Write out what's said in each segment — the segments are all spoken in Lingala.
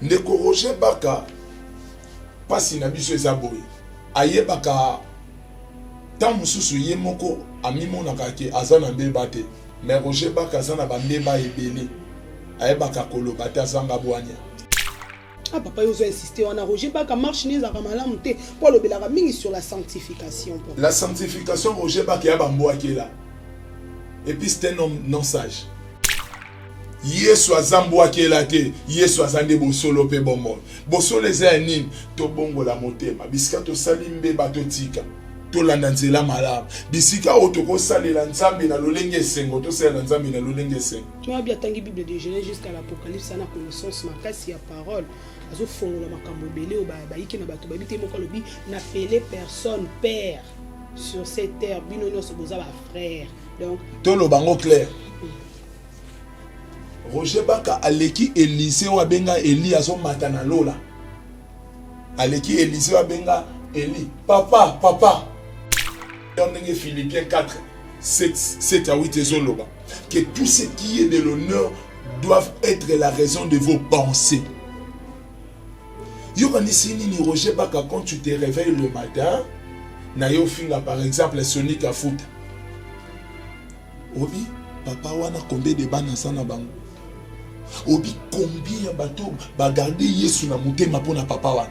Ndeko Roger Baka, pasi na biso eza boye, ayebaka ntango mosusu ye moko amimonaka ke aza na mbeba te, mais Roger Baka aza na bambeba ebele, ayebaka koloba te, azanga bwanya. Ah papa, yo ozo insister wana. Roger Baka, marche ne ezalaka malamu te mpo alobelaka mingi sur la sanctification. La sanctification, Roger Baka ya bambwakela, et puis c'est un homme non sage. Yesu aza mbwakela te, Yesu aza nde bosolo mpe bomoi. Bosolo eza ya nini? Tobongola motema bisika tosali mbeba, totika, tolanda nzela malamu. Bisika oyo tokosalela Nzambe na lolenge esengo, tosalela Nzambe na lolenge esengo. Abi atangi Bible de Genèse jusqu'à l'Apocalypse, ana connaissance makasi ya parole, azofongola makambo ebele oyo bayiki na bato bayebi te. Moko alobi: "N'appelez personne père sur cette terre, bino nyonso boza bafrère." Donc toloba yango clair, Roger Baka aleki Élysée oyo abenga Eli azomata na lola, aleki Élysée oyo abenga Eli papa papa. Ndenge Philippiens 4 7, 7 à 8 ezoloba que tout ce qui est de l'honneur doivent être la raison de vos pensées. Yokanisi nini, Roger Baka? Quand tu te réveilles le matin na yo, finga par exemple Sonic Afuta, obi papa wana combien de bana aza na bango, obi combien ya bato bagarde Yesu na motema mpona papa wana.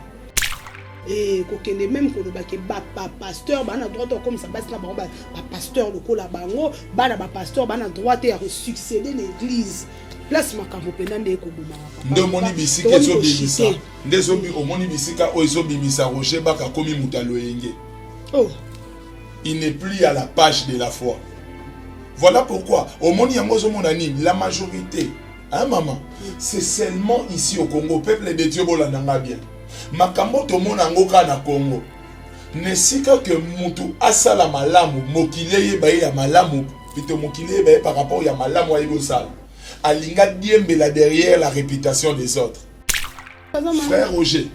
E kokende même koloba ke bapasteur baa na droit te kokomisa basi na bango bapasteur lokola bango, bana bapasteur baa na droit te ya kosuccéder na église. Place makambo mpenza nde ekobomaka. Nde omoni bisika ezobimisa, nde omoni bisika oyo ezobimisa Roger Baka akomi moto ya loyenge. Oh. Il n'est plus à la page de la foi. Voilà pourquoi omoni yango, ozomona nini, la majorité, hein maman, c'est seulement ici au Congo. Peuple de Dieu, bolandanga bien, makambo tomona yango kaka na Congo, na esika ke mutu asala malamu, mokili eyeba ye ya malamu plutôt, mokili eyeba ye par rapport ya malamu ayebi osala, alinga diembela derrière la réputation des autres. Frère Roger,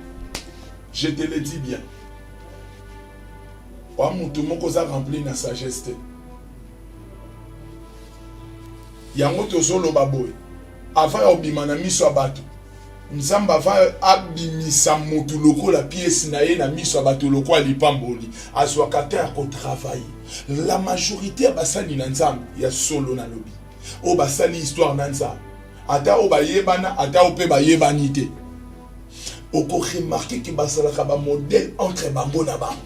je te le dis bien, wa mutu moko oza rempli na sagesse te. Yango tozoloba boye, avant ya obima na miso ya bato, Nzambe avant abimisa motu lokola pièce na ye na miso ya bato lokola lipamboli, azwaka te ya kotravailler. La majorité ya basali na Nzambe ya solo, nalobi oyo basali histoire na Nzambe, ata oyo bayebana, ata oyo mpe bayebani te, okoremarquer ke bazalaka bamodèle entre bango na bango.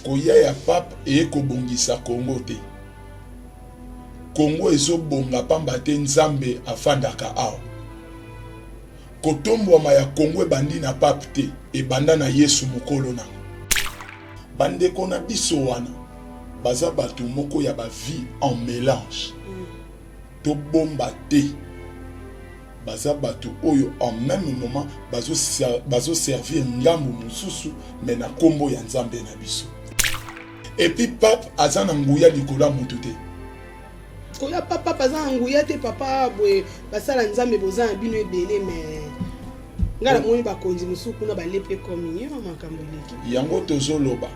Koya ya pape eye kobongisa Kongo te. Kongo ezobonga pamba te Nzambe afandaka awa. Kotombwama ya Kongo ebandi na pape te, ebanda na Yesu mokolo nango. Bandeko na biso wana baza bato moko ya bavie en mélange, tobomba te, baza bato oyo en même moment bazoservir ngambu mosusu, mais na nkombo ya Nzambe na biso. Et puis pape aza na nguya likolo ya motu te. Koya papa aza na nguya te. Papa boye basala Nzambe, boza na bino ebele, mais ngai namoni bakonzi mosusu kuna balepe communion, makambo eleki. Yango tozoloba,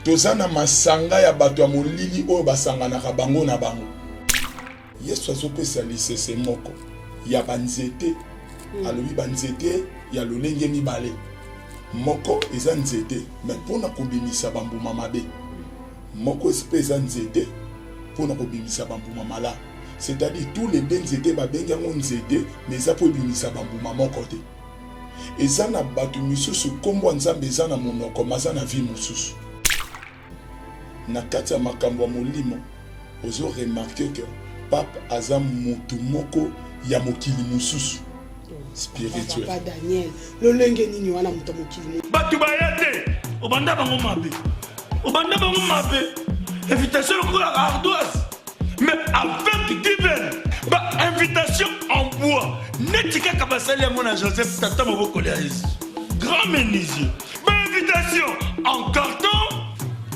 toza na masanga ya bato ya molili oyo basanganaka bango na bango. Yesu azopesa lisese moko ya banzete. Alobi banzete ya lolenge mibale. Moko eza nzete mais mpona kobimisa bambuma mabe, moko mpe eza nzete mpona kobimisa bambuma malamu. C'est-à-dire tous les deux nzete, babengi yango nzete, mais eza mpo ebimisa bambuma moko te. Eza na bato misusu nkombo ya Nzambe eza na monoko, maza na vie mosusu. Na kati ya makambo ya molimo, ozo remarquer que pape aza mutu moko ya mokili mosusu spirituel. Papa Daniel, lolenge nini wana moto mokili? Bato baya te, obanda bango mabe, obanda bango mabe, invitation lokola ardoise, mais avec Given, bainvitation en bois neti kaka basali yango na Joseph, tata mobokoli ya Yesu, grand menuisier, bainvitation en carton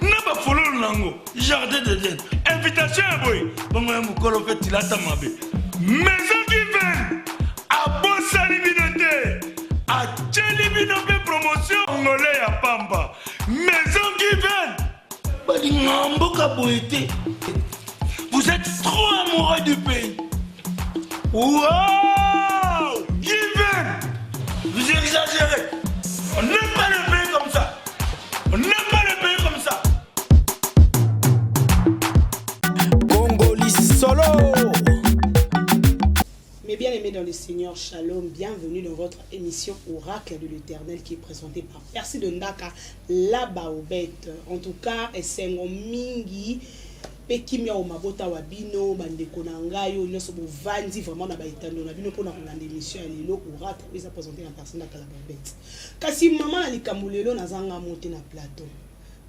na bafololo nango, jardin d'Eden, invitation ya boye bongo ya mokolo mpe tilata mabe. Maison Given abosani bino te, atieli bino mpe promotion ngole ya pamba. Maison Given balinga mboka boye te. Vous êtes trop amoureux du pays. Wow! Given! exagéré. On n'aime pas le pays comme ça. On n'aime pas le pays comme ça. Congoli solo. Mes bien-aimés dans le Seigneur, shalom, bienvenue dans votre émission Oracle de l'Éternel qui est présentée par Percy de Ndaka, la Baobette. En tout cas, esengo mingi mpe kimia o mabota wa bino bandeko na ngai oyo nyonso bovandi vraiment na baetando na bino mpona kolanda émission ya lelo Oracle oyo eza présente na Percy Ndaka la Baobette. Kasi mama na likambo lelo nazanga mo te na plateau,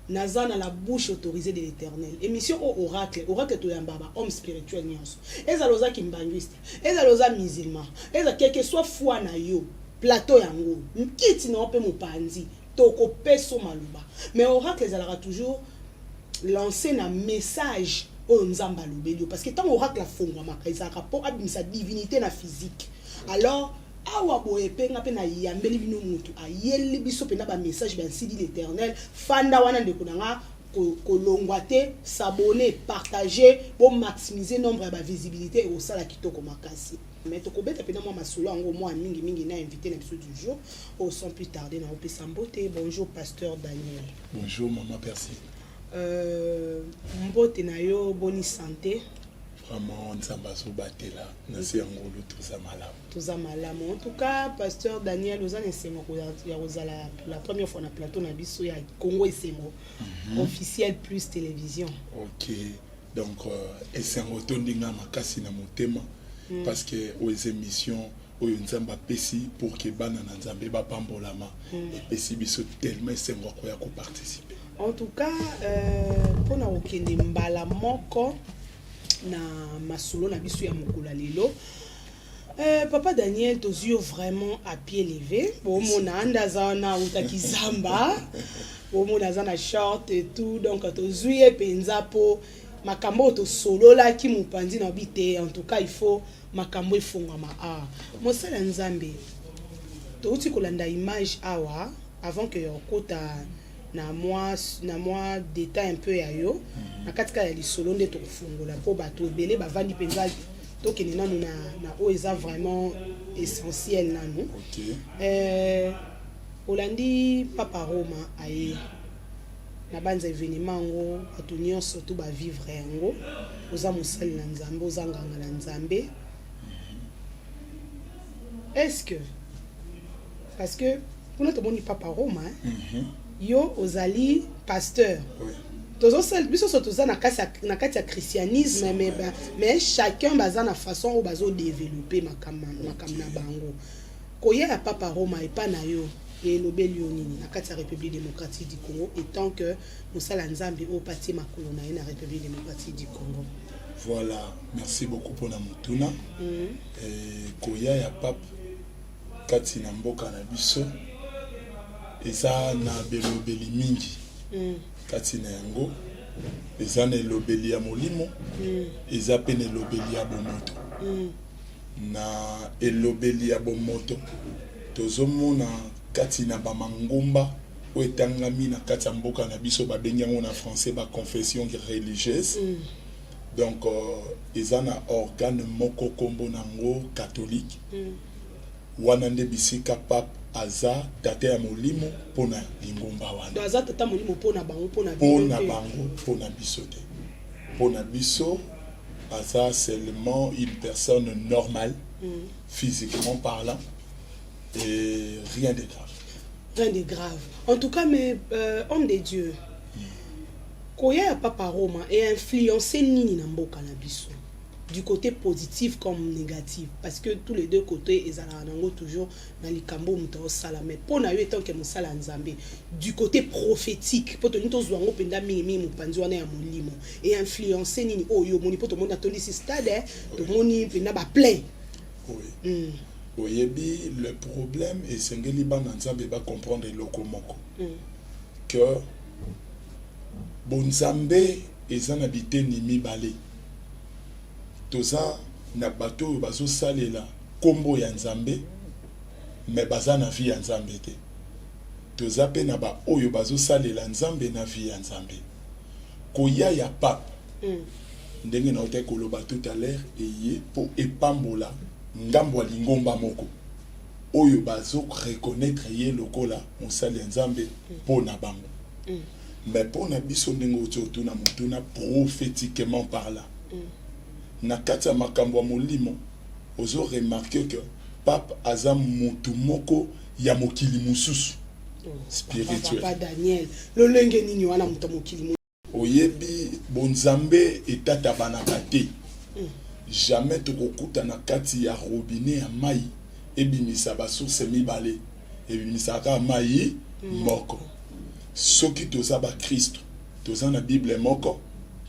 naza na la bouche autorisée de l'Éternel. Émission oyo Oracle, Oracle toyamba ba homme spirituel nyonso, ezala oza kimbanguiste, ezala oza musulman, eza quel que soit foi na yo, plateau yango nkiti na yo mpe mopanzi tokopesa maloba. Mais Oracle ezalaka toujours lancé na message oyo Nzambe alobeli yo, parce que ntango Oracle afongwamaka ezalaka mpo abimisa divinité na physique. Alors awa boye mpe nga mpe nayambeli bino motu ayeli biso mpenza bamessage bansidi l'Éternel. Fanda wana ndeko na nga, kolongwa te, s'abonner, partager, bomaximiser nombre ya bavisibilité, ekosala kitoko makasi. Mais tokobeta mpenza mwa masolo yango mwa mingimingi na invité na biso du jour oyo. Sans plus tarder, na opesa mbote. Bonjour, pasteur Daniel. Bonjour, maman Percy. Mbote na yo, boni santé? Vraiment, Nzambe azobatela na se ya ngolu, toza malamu. Toza malamu. En tout cas, pasteur Daniel, oza na esengo ya kozala la première fois na plateau na biso ya Congo Esengo Officiel Plus Télévision. Ok, donc esengo tondinga makasi na motema parce que oyo eza émission oyo Nzambe apesi pour que bana na Nzambe bapambolama. Epesi biso tellement esengo akoya koparticiper. En tout cas, mpona kokende mbala moko na masolo na biso ya mokolo ya lelo, papa Daniel, tozwi yo vraiment à pied levé. Bomona nde aza wana, autaki zamba, bomona aza na short et tout. Donc tozwi ye mpenza mpo makambo oyo tosololaki mopanzi na obi te. En tout cas, il faut makambo efongwama awa. Mosala ya Nzambe, touti kolanda image awa avant que okota na mwa détail un peu ya yo na kati kaka ya lisolo nde tokofungola mpo bato ebele bavandi mpenza. Tokende nanu na oyo eza vraiment essentiel nanu. Olandi Papa Roma aye na banza événement yango, bato nyonso to bavivre yango. Oza mosali na Nzambe, oza nganga na Nzambe. Est ce que, parce que kuna tomoni Papa Roma, hein? Yo ozali pasteur. Tozosala biso so toza na kati ya christianisme, mais chacun baza na façon oyo bazodévelopper makambo na bango. Koya ya Papa Roma epa na yo elobeli yo nini na kati ya République démocratique du Congo, étant que mosala Nzambe oyo patie makolo na ye na République démocratique du Congo? Voilà, merci beaucoup mpona motuna. Koya ya pape kati na mboka na biso eza na belobeli mingi. Kati na yango eza na elobeli ya molimo, eza mpe na elobeli ya bomoto. Na elobeli ya bomoto, tozomona kati na bamangomba oyo etangami na kati ya mboka na biso, babengi yango na français baconfession religieuse. Donc eza na organe moko nkombo nango catholique. Wana nde bisika pape aza tata ya molimo mpona lingomba wana. Donc aza tata molimo mpona bango, mpona mpona bango, mpona biso te. Mpona biso aza seulement une personne normale, physiquement parlant, et rien de grave. Rien de grave en tout cas. Mais homme de Dieu, koya ya Papa Roma einfluence nini na mboka na biso, du côté positif comme négatif? Parce que tous les deux côtés ezalaka nango toujours na likambo moto aosala. Mais mpo na yo, étant que mosala ya Nzambe, du côté prophétique, mpo tolingi tozwa yango mpenza mingimingi mopanzi wana ya molimo, einfluence nini oyo omoni? Mpo tomoni atondisi stade, tomoni mpenza baplein. Oui. Oyebi, le problème, esengeli bana Nzambe bacomprendre eloko moko que bonzambe eza na biteni mibale. Toza na bato oyo bazosalela nkombo ya Nzambe mais baza na vie ya Nzambe te. Toza mpe na baoyo bazosalela Nzambe na vie ya Nzambe. Koya ya pape, ndenge nautaki koloba tout à l'heure, eye mpo epambola ngambo ya lingomba moko. Oyo bazo reconnaitre ye lokola mosali ya Nzambe mpo na bango. Mais mpo na biso, ndenge oti otuna motuna, prophétiquement parlant, na kati ya makambo ya molimo, ozo remarquer que pape aza mutu moko ya mokili mosusu spirituel. Papa Daniel, lolenge nini wana moto ya mokili? Oyebi, bonzambe etatabanaka te. Jamais tokokuta na kati ya robinet ya mai ebimisa basource mibale, ebimisaka kaka mai moko. Soki toza bakristo, toza na Bible moko,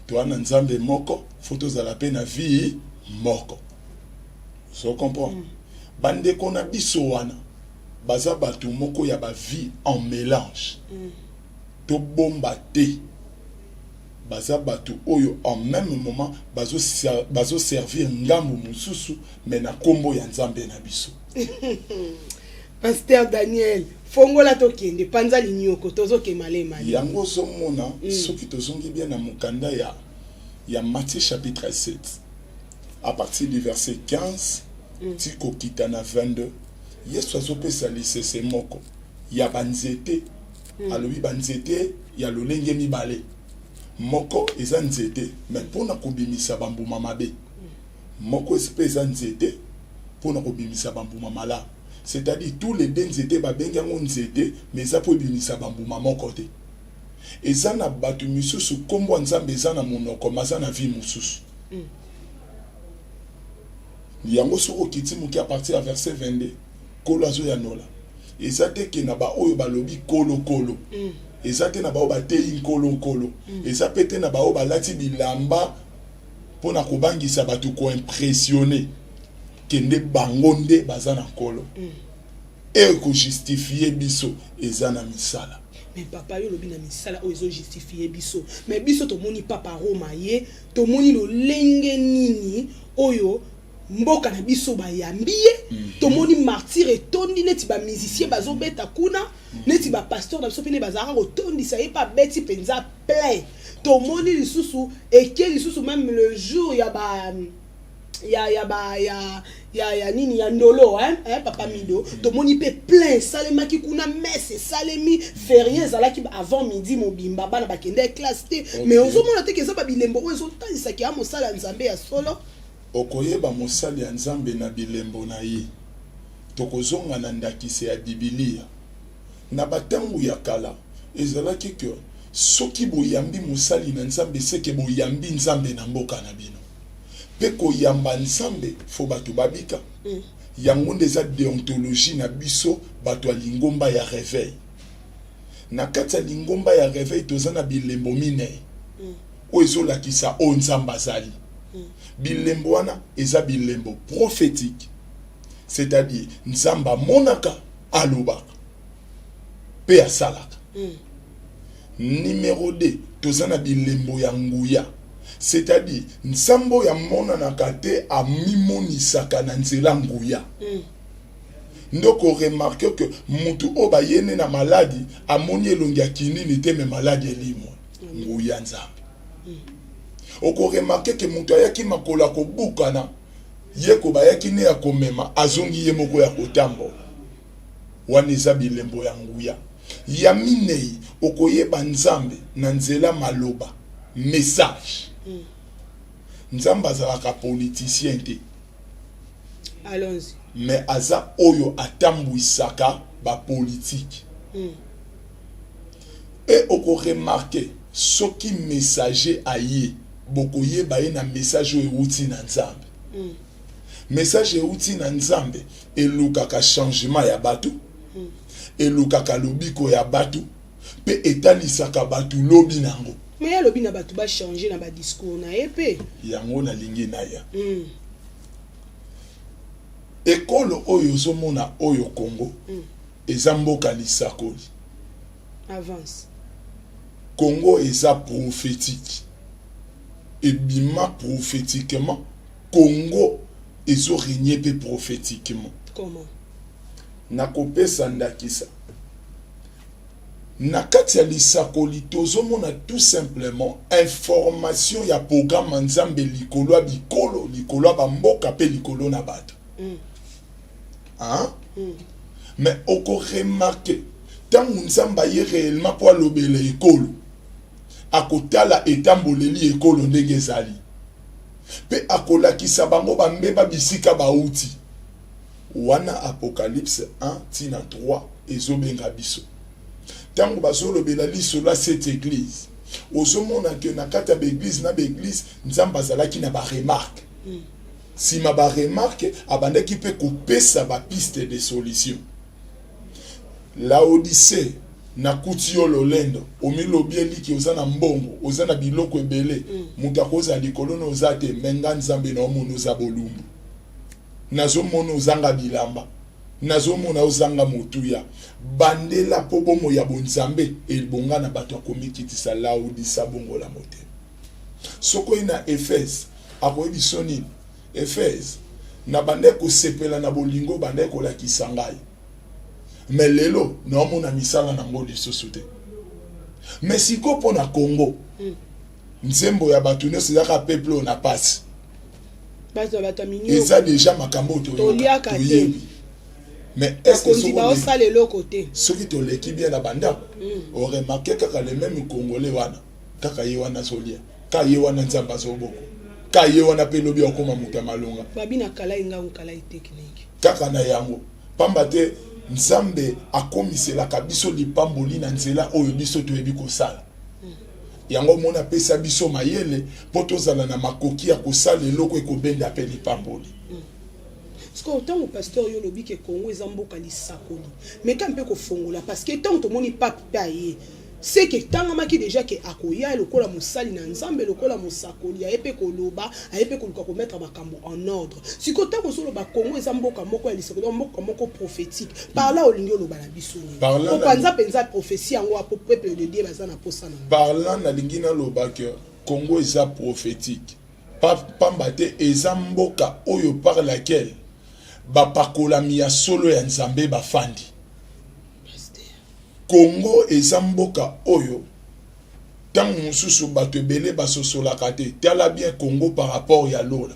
toza na Nzambe moko, faut tozala mpe na vie moko. So comprendre, bandeko na biso wana baza bato moko ya bavie en mélange. Tobomba te, baza bato oyo en même moment bazoservir ngambu mosusu, mais na nkombo ya Nzambe na biso. Pasteur Daniel, fongola, tokende, panza linyoko, tozokema lemali. Yango ozomona, soki tozongi bien na mokanda ya Matthieu chapitre 7 à partir du verset 15 ti kokita na 22, Yesu azopesa lisese moko ya banzete. Alobi banzete ya lolenge mibale. Moko eza nzete, mais mpona kobimisa bambuma mabe. Moko mpe eza nzete mpona kobimisa bambuma malamu. C'est-à-dire, tous les deux nzete, babengi yango nzete, mais eza mpo ebimisa bambuma moko te. Eza na bato misusu, nkombo ya Nzambe eza na monoko, mais aza na vie mosusu. Yango soki okiti moke, à partir ya verset 22, Nkolo azoyanola: eza te ke na baoyo balobi "Kolo, Kolo", eza te na baoyo bateyi "Nkolo, Nkolo", eza mpe te na baoyo balati bilamba mpona kobangisa bato, koimpressionner kende bango nde baza na Nkolo. Ekojustifie biso eza na misala. Mais papa, yo olobi na misala oyo ezojustifie biso, mais biso tomoni Papa Roma, ye tomoni lolenge nini oyo mboka na biso bayambi ye. Tomoni Martyr etondi neti bamusicien bazobeta kuna, neti bapasteur na biso mpene bazalaka kotondisa ye mpe abeti mpenza plein. Tomoni lisusu eke lisusu même le jour ya ba ya ya ba ya ya ya nini, ya ndolo, hein, papa Mido, tomoni mpe plein esalemaki kuna, messe esalemi férié ezalaki avant midi mobimba, bana bakende classe te. Mais ozomona te ke eza babilembo oyo ezotalisaki ya mosala ya Nzambe ya solo? Okoyeba mosali ya Nzambe na bilembo na ye. Tokozonga na ndakisa ya Bibilia. Na batango ya kala, ezalaki ke soki boyambi mosali na Nzambe, seke boyambi Nzambe na mboka na bino. Mpe koyamba Nzambe, faut bato babika. Yango nde eza déontologie na biso bato ya lingomba ya réveil. Na kati ya lingomba ya réveil, toza na bilembo minei oyo ezolakisa oyo Nzambe azali. Bilembo wana eza bilembo prophétique, c'est-à-dire Nzambe amonaka, alobaka mpe asalaka. Numéro 2, toza na bilembo ya nguya, c'est-à-dire Nzambe oyo amonanaka te amimonisaka na nzela nguya. Nde okoremarquer ke mutu oyo bayene na maladi amoni elongi ya kinini te, mais maladi elimwa, nguya Nzambe. Okoremarquer ke moto ayaki makolo ya kobukana, ye ko bayaki ne ya komema, azongi ye moko ya kotambola. Wana eza bilembo ya nguya. Ya minei, okoyeba Nzambe na nzela maloba, message. Nzambe azalaka politicien te. Allons-y. Mais aza oyo atambwisaka bapolitike. E okoremarquer, soki messager aye, bokoyeba ye na message oyo euti na Nzambe. Message euti na Nzambe elukaka changement ya bato, elukaka lobiko ya bato mpe etalisaka bato lobi nango. Mais ye alobi na bato bachange na badiscours na ye mpe. Yango nalingi na ya ekolo oyo ozomona oyo Congo, eza mboka lisakoli. Avance. Congo eza prophétique, ebima prophétiquement. Congo ezorégner mpe prophétiquement. Comment? Nakopesa ndakisa. Na kati ya lisakoli, tozomona tout simplement information ya programme ya Nzambe likolo ya bikolo, likolo ya bamboka mpe likolo na bato. Hein? Mais okoremarquer, ntango Nzambe aye réellement mpo alobela ekolo, akotala etamboleli ekolo ndenge ezali mpe akolakisa bango bambeba bisika bauti wana. Apocalypse 1 ntina 3 ezobenga biso. Ntango bazolobela lisolo ya cette église, ozomona ke na kati ya baéglise na baéglise, Nzambe azalaki na baremarque. Nsima baremarque, abandaki mpe kopesa bapiste de solution. Laodicée, nakuti yo lolendo, omilobi eliki oza na mbongo, oza na biloko ebele. Moto akozala likolo na oza te. Me nga Nzambe naomona oza bolumbu, nazomona ozanga bilamba, nazomona ozanga motuya. Bandela mpo bomoi ya bonzambe ebonga na bato akomikitisa. Laodisa, bongola motema. Soki oyi na Efese, akoyebi so nini? Efese, na bandaki kosepela na bolingo, bandaki kolakisa ngai, me lelo naomona misala nango lisusu te. Me sikoyo mpo na Congo, nzembo ya bato nyonso ezaka peuple oyo na pasi. Bato bato ya minio. Eza déjà makambo oyo toyoka, Toliaka te. toyebi. Mais est ce que bakonzi baosala eloko te. Soki toleki bien na bandako, oremarquer kaka le même Congolais wana, kaka ye wana azolia, ka ye wana Nzambe azoboko, ka ye wana mpe lobi akóma moto ya malonga. Babi na kalai ngangu kalai technique. Kaka na yango pamba te Nzambe akomiselaka biso lipamboli na nzela oyo biso toyebi kosala yango. Omona, apesa biso mayele mpo tozala na makoki ya kosala eloko ekobenda mpe lipamboli. Parce que ntango, pasteur, yo olobi ke Congo eza mboka lisakoli, mais ka mpe kofongola, parce que ntango tomoni pape mpe aye, c'est que etangamaki déjà ke akoya lokola mosali na Nzambe, lokola mosakoli, aye mpe koloba, aye mpe koluka komettre makambo en ordre. Sikoyo ntango ozoloba Congo eza mboka moko ya lisakoli, mboka moko prophétique, par là olingi oloba na biso nini? Par là, opanza mpenza prophétie yango apo peuple de Dieu baza na posa na. Par là nalingi naloba ke Congo eza prophétique pamba te eza mboka oyo par laquelle bapakolami ya solo ya Nzambe bafandi. Pasteur. Congo eza mboka oyo ntango mosusu bato ebele basosolaka te. Tala bien Congo par rapport ya lola,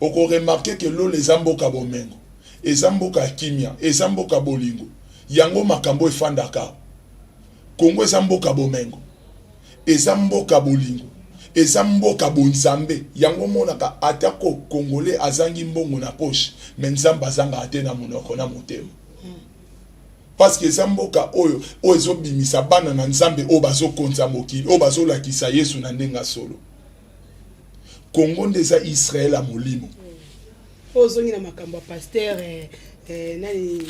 okoremarquer ke lola eza mboka bomengo, eza mboka ya kimia, eza mboka bolingo. Yango makambo efandaka. Congo eza mboka bomengo, eza mboka bolingo, eza mboka bonzambe. Yango omonaka atako Congolais azangi mbongo na poche, me Nzambe azangaka te na monoko na motema, parce que eza mboka oyo ezobimisa bana na Nzambe oyo bazokonza mokili, oyo bazolakisa Yesu na ndenge ya solo. Congo nde eza Israel ya molimo. Oyo ozongi na makambo ya pasteur nani,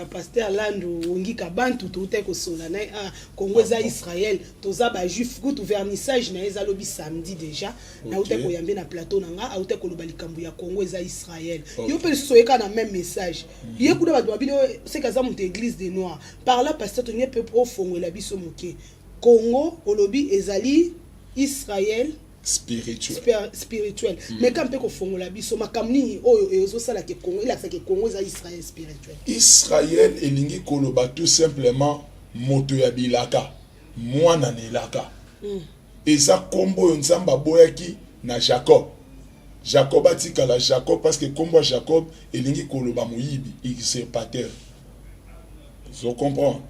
pasteur Landu Wongika Bantu, toutaki kosola na ye. Ah, Congo eza Israel, toza bajuif. Kutu vernissage na ye eza lobi samedi déjà. Nautaki koyambe na plateau na nga, autaki koloba likambo ya Congo eza Israel. Yo mpe lisusu oyeka na même message. Ye kuna bato babino seke aza moto église de noir. Par là, pasteur, tolingi mpe ofongolela biso moke. Congo olobi ezali Israel spirituel. Spirituel. Mais ka mpe kofongola biso makambo nini oyo ezosalaka Congo, elakisaka Congo eza Israel spirituel? Israel elingi koloba tout simplement moto ya bilaka, mwana na elaka. Eza nkombo oyo Nzambe aboyaki na Jacob. Jacob atikala Jacob parce que nkombo ya Jacob elingi koloba moyibi, usurpateur. Ozo comprendre?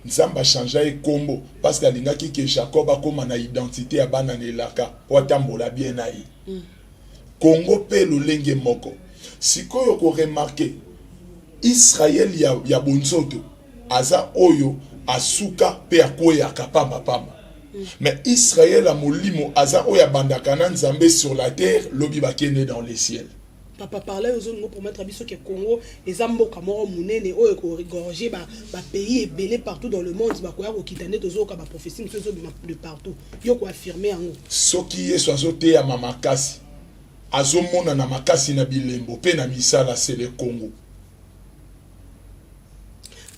Nzambe achange ye nkombo parce que alingaki ke Jacob akóma na identité ya bana na elaka po atambola bien na ye. Congo mpe lolenge moko. Sikoyo koremarquer, Israel ya bonzoto aza oyo asuka mpe akweyaka pambapamba, mais Israel ya molimo aza oyo abandaka na Nzambe sur la terre, lobi bakende dans le ciel. Papa, par là ozolingo promettre biso ke Congo eza mboka moko monene oyo ekogorge bapays ebele partout dans le monde, bakoya kokita nde tozoyoka baprophétie mosusu ezobima de partout. Yo koaffirmer yango? Soki Yesu azoteyama makasi, azomonana makasi na bilembo mpe na misala, c'est le Congo.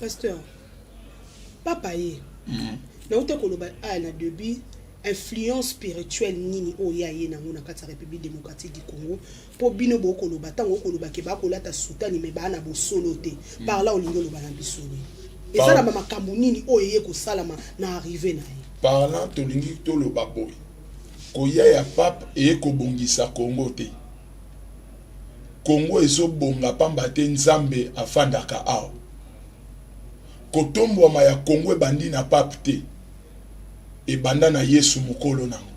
Pasteur, papa ye nauta koloba aya na début, influence spirituelle nini oyo ye aye nango na kati ya République démocratique du Congo? Mpo bino bokoloba, ntango okoloba ke bakolata sutani me baa na bosolo te, par là olingi oloba na biso nini? Eza na bamakambo nini oyo eye kosalama na arrivée na ye? Par là tolingi toloba boye: koya ya pape eye kobongisa Congo te. Congo ezobonga pamba te Nzambe afandaka awa. Kotombwama ya Congo ebandi na pape te, ebanda na Yesu mokolo nango.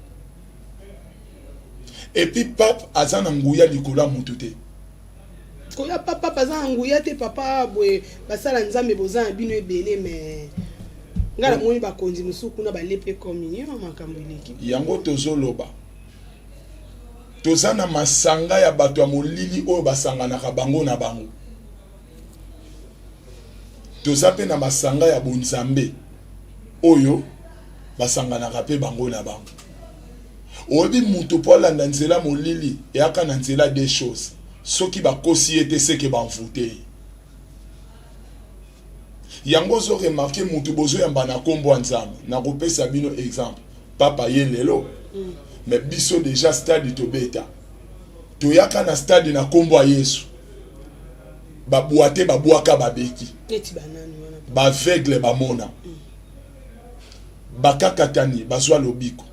Et puis pape aza na nguya likolo ya mutu te. Koya papa, papa aza na nguya te. Papa, boye basala Nzambe, boza na bino ebele, mais ngai namoni bakonzi mosusu kuna bale mpe communion, makambo eleki. Yango tozoloba, toza na masanga ya bato ya molili oyo basanganaka bango na bango. Toza mpe na masanga ya bonzambe oyo basanganaka mpe bango na bango. Oyebi, mutu mpo alanda nzela molili, eyaka na nzela des choses. Soki bakosi ye te, seke bamvute ye. Yango ozoremarquer, mutu bozoyamba na nkombo ya Nzambe. Nakopesa bino exemple: papa ye lelo, mais biso déjà stade tobeta, toyaka na stade na nkombo ya Yesu, babwa te, babwaka babeki. Neti banani wana? Baaveugle bamona, bakakatani bazwa lobiko.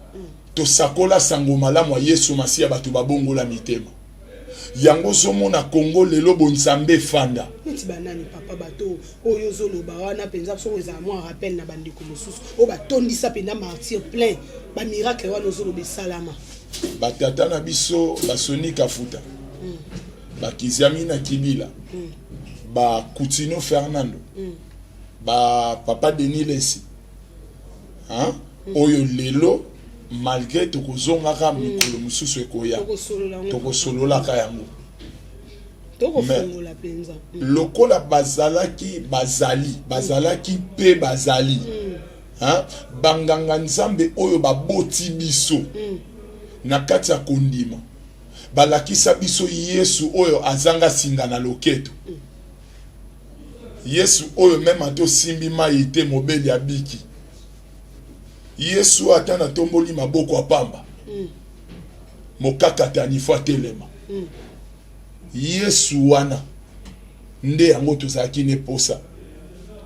Tosakola sango malamu ya Yesu Masiya, bato babongola mitema. Yango ozomona Kongo lelo, bonzambe efanda. Neti banani, papa, bato oyo ozoloba wana mpenza? Soki ezala mwa rappel na bandeko mosusu oyo batondisa mpenza Martyr plein, bamiracle wana ozoloba esalama. Batata na biso, basoni Kafuta, bakiziami na Kibila, bakutino Fernando, bapapa Denis Lesi, hein? Oyo lelo, malgré tokozongaka mikolo mosusu ekoya, tokosolola yango. Tokosololaka yango. Tokofongola mpenza. Lokola bazalaki, bazali, bazalaki mpe bazali, hein? Banganga Nzambe oyo baboti biso na kati ya kondima, balakisa biso Yesu oyo azanga singa na loketo, Yesu oyo même ata osimbi mai te, mobeli abiki, Yesu ata natomboli maboko apamba, mokakatani fo atelema. Yesu wana nde yango tozalaki ne posa.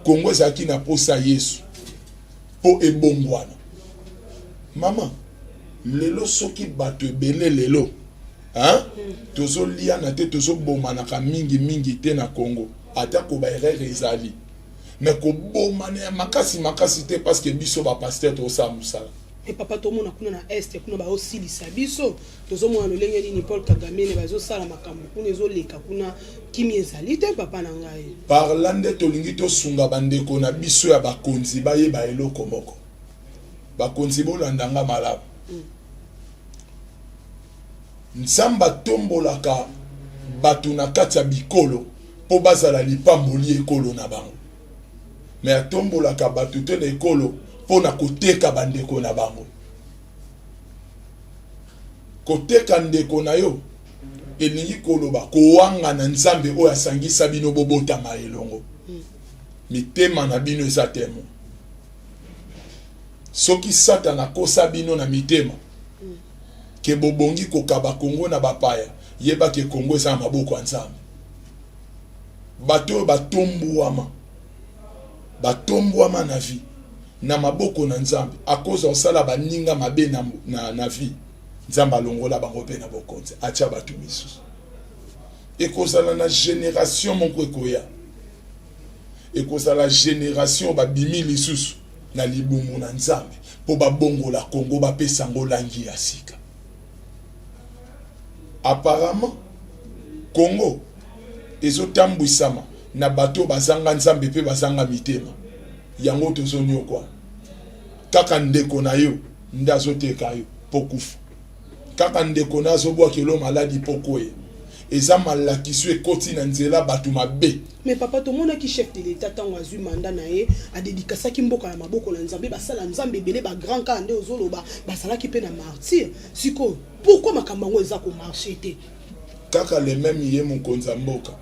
Kongo ezalaki na posa Yesu mpo ebongwana. Mama, lelo soki bato ebele lelo, hein? Tozoliana te, tozobomanaka mingimingi te na Congo, atako baerreur ezali, mais kobomana ya makasi makasi te, parce que biso bapasteur tozosala mosala. E papa, tomona kuna na Est kuna baosilisa biso. Tozomona lolenge nini Paul Kagame ne bazosala makambo kuna, ezoleka kuna, kimi ezali te, papa na ngai. Par là nde tolingi tosunga bandeko na biso ya bakonzi bayeba eloko moko. Bakonzi, bolanda nga malamu. Nzambe atombolaka bato na kati ya bikolo mpo bazala lipamboli ekolo na bango, mais atombolaka bato te na ekolo mpo na koteka bandeko na bango. Koteka ndeko na yo elingi koloba kowanga na Nzambe oyo asangisa bino, bobotama elongo. Mitema na bino eza temo. Soki Satana akosa bino na mitema ke bobongi kokaba Kongo na bapaya, yeba ke Kongo eza na maboko ya Nzambe. Bato oyo batombwama, batombwama na vie na maboko na Nzambe, akoza kosala baninga mabe na vie, Nzambe alongola bango mpe na bokonzi, atia bato misusu. Ekozala na génération moko ekoya, ekozala génération babimi lisusu na libumu na Nzambe mpo babongola Kongo, bapesa yango langi ya sika. Apparemment Congo ezotambwisama na bato oyo bazanga Nzambe mpe bazanga mitema. Yango tozonyokwa kaka. Ndeko na yo nde azoteka yo mpo kufa kaka, ndeko na azobwakelo maladi mpo koya. Eza malakiso ekoti na nzela bato mabe. Mais papa, tomonaki chef de l'État, ntango azwi mandat na ye, adédicasaki mboka na maboko na Nzambe. Basala Nzambe ebele, bagrand kaka nde ozoloba, bazalaki mpe na Martyr. Sikoyo pourquoi makambo yango eza komarcher te? Kaka le même ye mokonzi ya mboka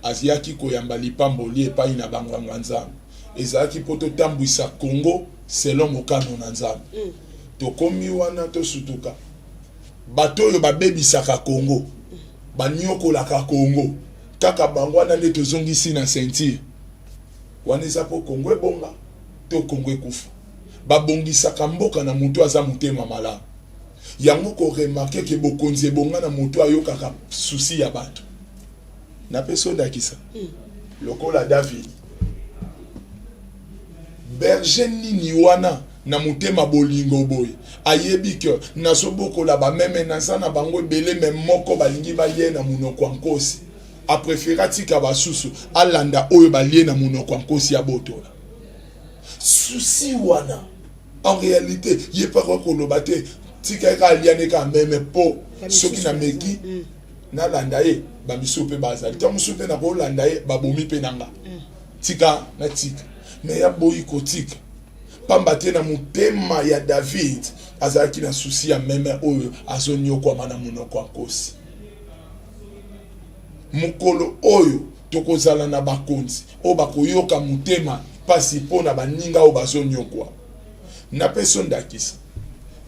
aziyaki koyamba lipamboli epai na banganga Nzambe, ezalaki mpo totambwisa Congo selon mokano na Nzambe. Tokomi wana, tosutuka. Bato oyo babebisaka Congo, banyokolaka Congo, kaka bango wana nde tozongisi na ceinture wana. Eza mpo Congo ebonga to Congo ekufa? Babongisaka mboka na moto aza motema malamu. Yango koremarquer ke bokonzi ebonga na moto ayokaka souci ya bato. Napesi yo ndakisa lokola David. Berger nini wana na motema bolingo boye, ayebi ke nazobokola bameme, naza na bango ebele, me moko balingi balie na monoko ya nkosi, apréféré atika basusu, alanda oyo balie na monoko ya nkosi, abotola. Souci wana, en réalité ye mpe akoki koloba te: tika ye kaka aliane kaka meme, mpo soki nameki nalanda ye, bamisusu mpe bazali, ntango mosusu mpe nakolanda ye, babomi mpe na nga. Tika natika. Me ya boyi kotika, pamba te na motema ya David azalaki na souci ya meme oyo azoniokwama na monoko ya nkosi. Mokolo oyo tokozala na bakonzi oyo bakoyoka motema mpasi mpo na baninga oyo bazonyokwa. Napesi yo ndakisa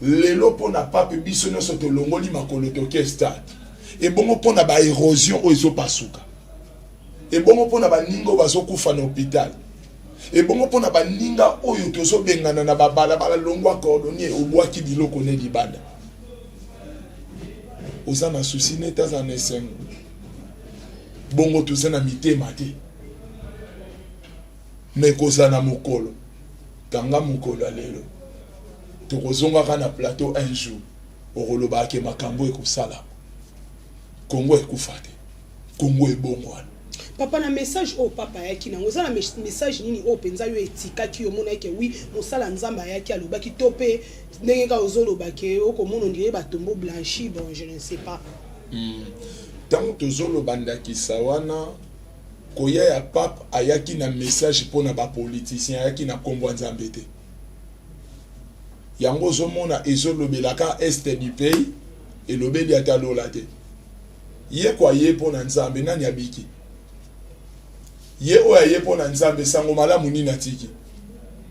lelo, mpo na pape, biso nyonso tolongoli makolo, toke stade. Ebongo mpo na baérosion oyo ezopasuka? Ebongo mpo na baninga oyo bazokufa na hôpital? Ebongo mpo na baninga oyo tozobengana na babalabala? Longwa, cordonnier, obwaki biloko ne libanda. Oza na souci neti aza na esengo. Bongo toza na mitema te. Me kozala na mokolo, kanga mokolo ya lelo, tokozongaka na plateau un jour, okolobaka ke makambo ekosalama. Kongo ekufa te, Kongo ebongwana. Papa, na message oyo papa ayaki nango, eza na message nini oyo mpenza yo etikaki yo omona ke oui, mosala Nzambe ayaki, alobaki, to mpe ndenge kaka ozoloba ke okomona on dirait batombeau blanchi? Bon, je ne sais pas. Ntango tozoloba ndakisa wana, koya ya pape, ayaki na message mpona bapoliticien, ayaki na nkombo ya Nzambe te. Yango ozomona ezolobelaka est du pays, elobeli ata lola te. Ye ko aye mpo na Nzambe, nani abiki? Ye oyo aye mpo na Nzambe, sango malamu nini atiki?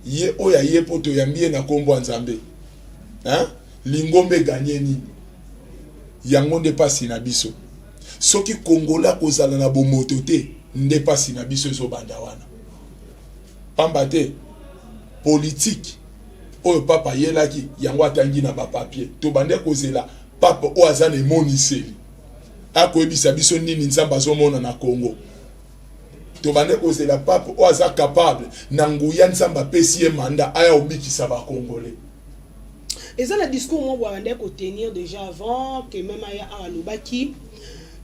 Ye oyo aye mpo toyambi ye na nkombo ya Nzambe, hein? Lingomba eganye nini? Yango nde mpasi na biso. Soki Kongola akozala na bomoto te, nde mpasi na biso ezobanda wana, pamba te politike oyo papa ayelaki yango, atangi na bapapier. Tobande kozela pape oyo aza na emoniseli, akoyebisa biso nini Nzambe azomona na Congo. Tobande kozela pape oyo aza capable na nguya Nzambe apesi ye mandat, aya obikisa Bakongolais. Eza na discours moko boye abandaki kotenir déjà avant que même aya awa. Alobaki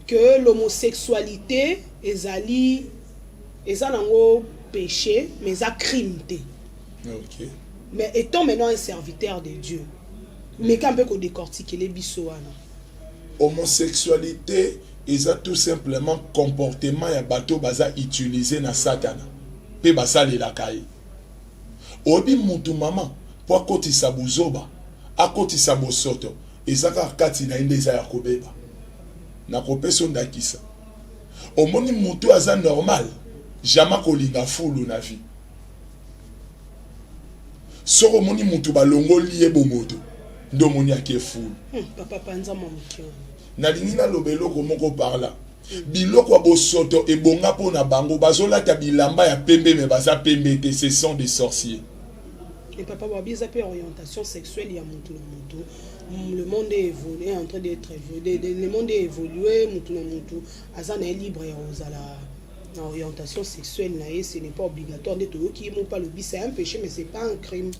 que l'homosexualité ezali, eza nango péché, mais eza crime te. Mais étant maintenant un serviteur de Dieu, meka mpe kodécortiquer biso wana. Homosexualité eza tout simplement comportement ya bato baza utiliser na Satana mpe basalelaka ye. Oyebi mutu, mama, mpo akotisa buzoba, akotisa bosoto, eza kaka kati na ye nde eza ya kobeba. Nakopesa yo ndakisa. Omoni mutu aza normal, jamais kolinga fulu na vie. Soki omoni mutu balongoli ye bomoto, nde omoni ake fulu. Papa, panza mwa moke wana. Nalingi naloba eloko moko par là. Biloko ya bosoto ebonga mpo na bango. Bazolata bilamba ya pembe, me baza pembe te. Ce sont des sorciers. Et papa, babi eza mpe orientation sexuelle ya mutu na mutu. Le monde est évolué, est en train d'être évolué, le monde est évolué. Mutu na mutu aza na ye libre ya kozala na orientation sexuelle na ye. Ce n'est pas obligatoire. Nde toyoki ye moko alobi c'est un péché, mais c'est pas un crime.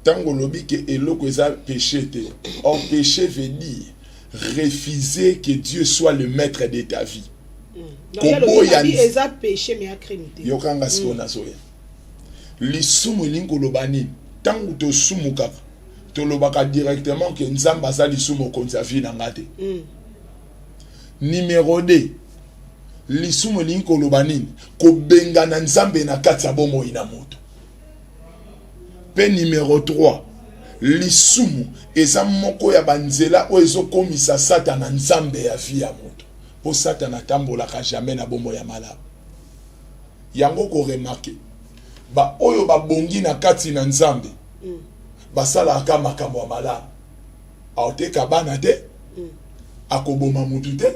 Ntango olobi ke eloko eza péché te, or péché veut dire refuser que Dieu soit le maître de ta vie. Donc, ye alobi Koboya babi eza péché, mais ya crime te. Yokanga sikoyo, nazoya. Lisumu elingi koloba nini? Ntango tosumukaka, tolobaka directement ke Nzambe aza lisumu mokonzi ya vie na nga te. Numero 2, lisumu elingi koloba nini? Kobengana Nzambe na kati ya bomoi na moto. Mpe numero 3, lisumu eza moko ya banzela oyo ezokomisa Satana nzambe ya vie ya moto, mpo Satana atambolaka jamais na bomoi ya malamu. Yango koremarquer, baoyo babongi na kati na Nzambe basalaka makambo ya malamu. Aoteka bana te, akoboma mutu te,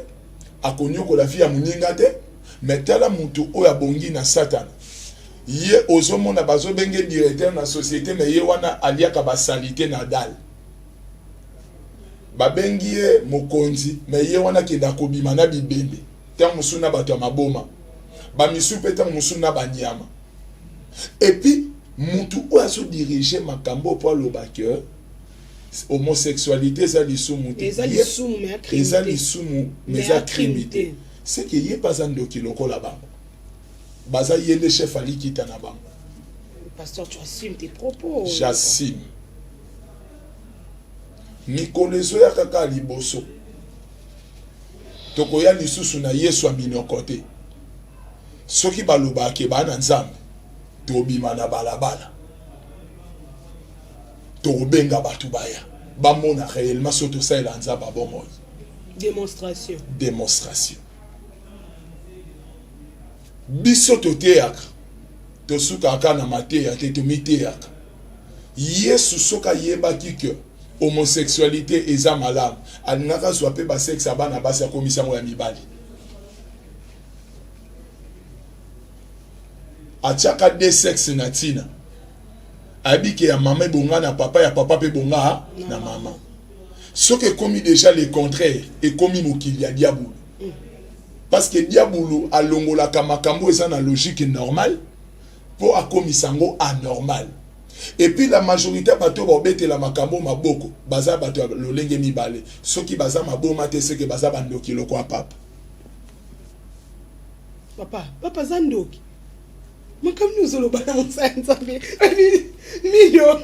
akonyokola vie ya moninga te. Me tala mutu oyo abongi na Satana, ye ozomona bazobenge directeur na société, me ye wana aliaka basaleté na dale. Babengi ye mokonzi, me ye wana akenda kobima na bibembe. Ntango mosusu na bato ya maboma, bamisusu mpe ntango mosusu na banyama. Et puis mutu oyo azo diriger makambo mpo aloba que homosexualité eza lisumu te, eza lisumu mais crime eza te. Lisumu mais Mais eza ya crime crime te. te. C'est que ye mpe aza ndoki lokola bango, baza ye nde chef alikita na bango. Pasteur, tu assumes tes propos? J'assume. Mikolo ezoya kaka ya liboso, tokoya lisusu na Yesu ya minoko te. Soki balobaka ke baa na Nzambe, tobima na balabala, tokobenga bato baya bamona réellement soki tosalela Nzambe ya bomoi. Démonstration. Démonstration. Biso toteyaka, tosukaka na mateya te, tomiteyaka. Yesu soki ayebaki ke homosexualité eza malamu, alingaka azwa mpe basexe ya bana basi, akomisa yango ya mibali. Atiaka de sexe na ntina ayebi ke ya mama ebonga na papa, ya papa mpe ebonga na mama. Soki ekomi déjà le contraire, ekomi mokili ya diabulu, parce que diabulu alongolaka makambo eza na logique normale mpo akomisa yango anormal. Et puis la majorité ya bato oyo baobetela makambo maboko baza bato ya lolenge mibale. Soki baza maboma te, seke baza bandoki loko ya papa. Papa, papa aza ndoki. Makambo nini ozoloba na mosala ya Nzambe? Mido,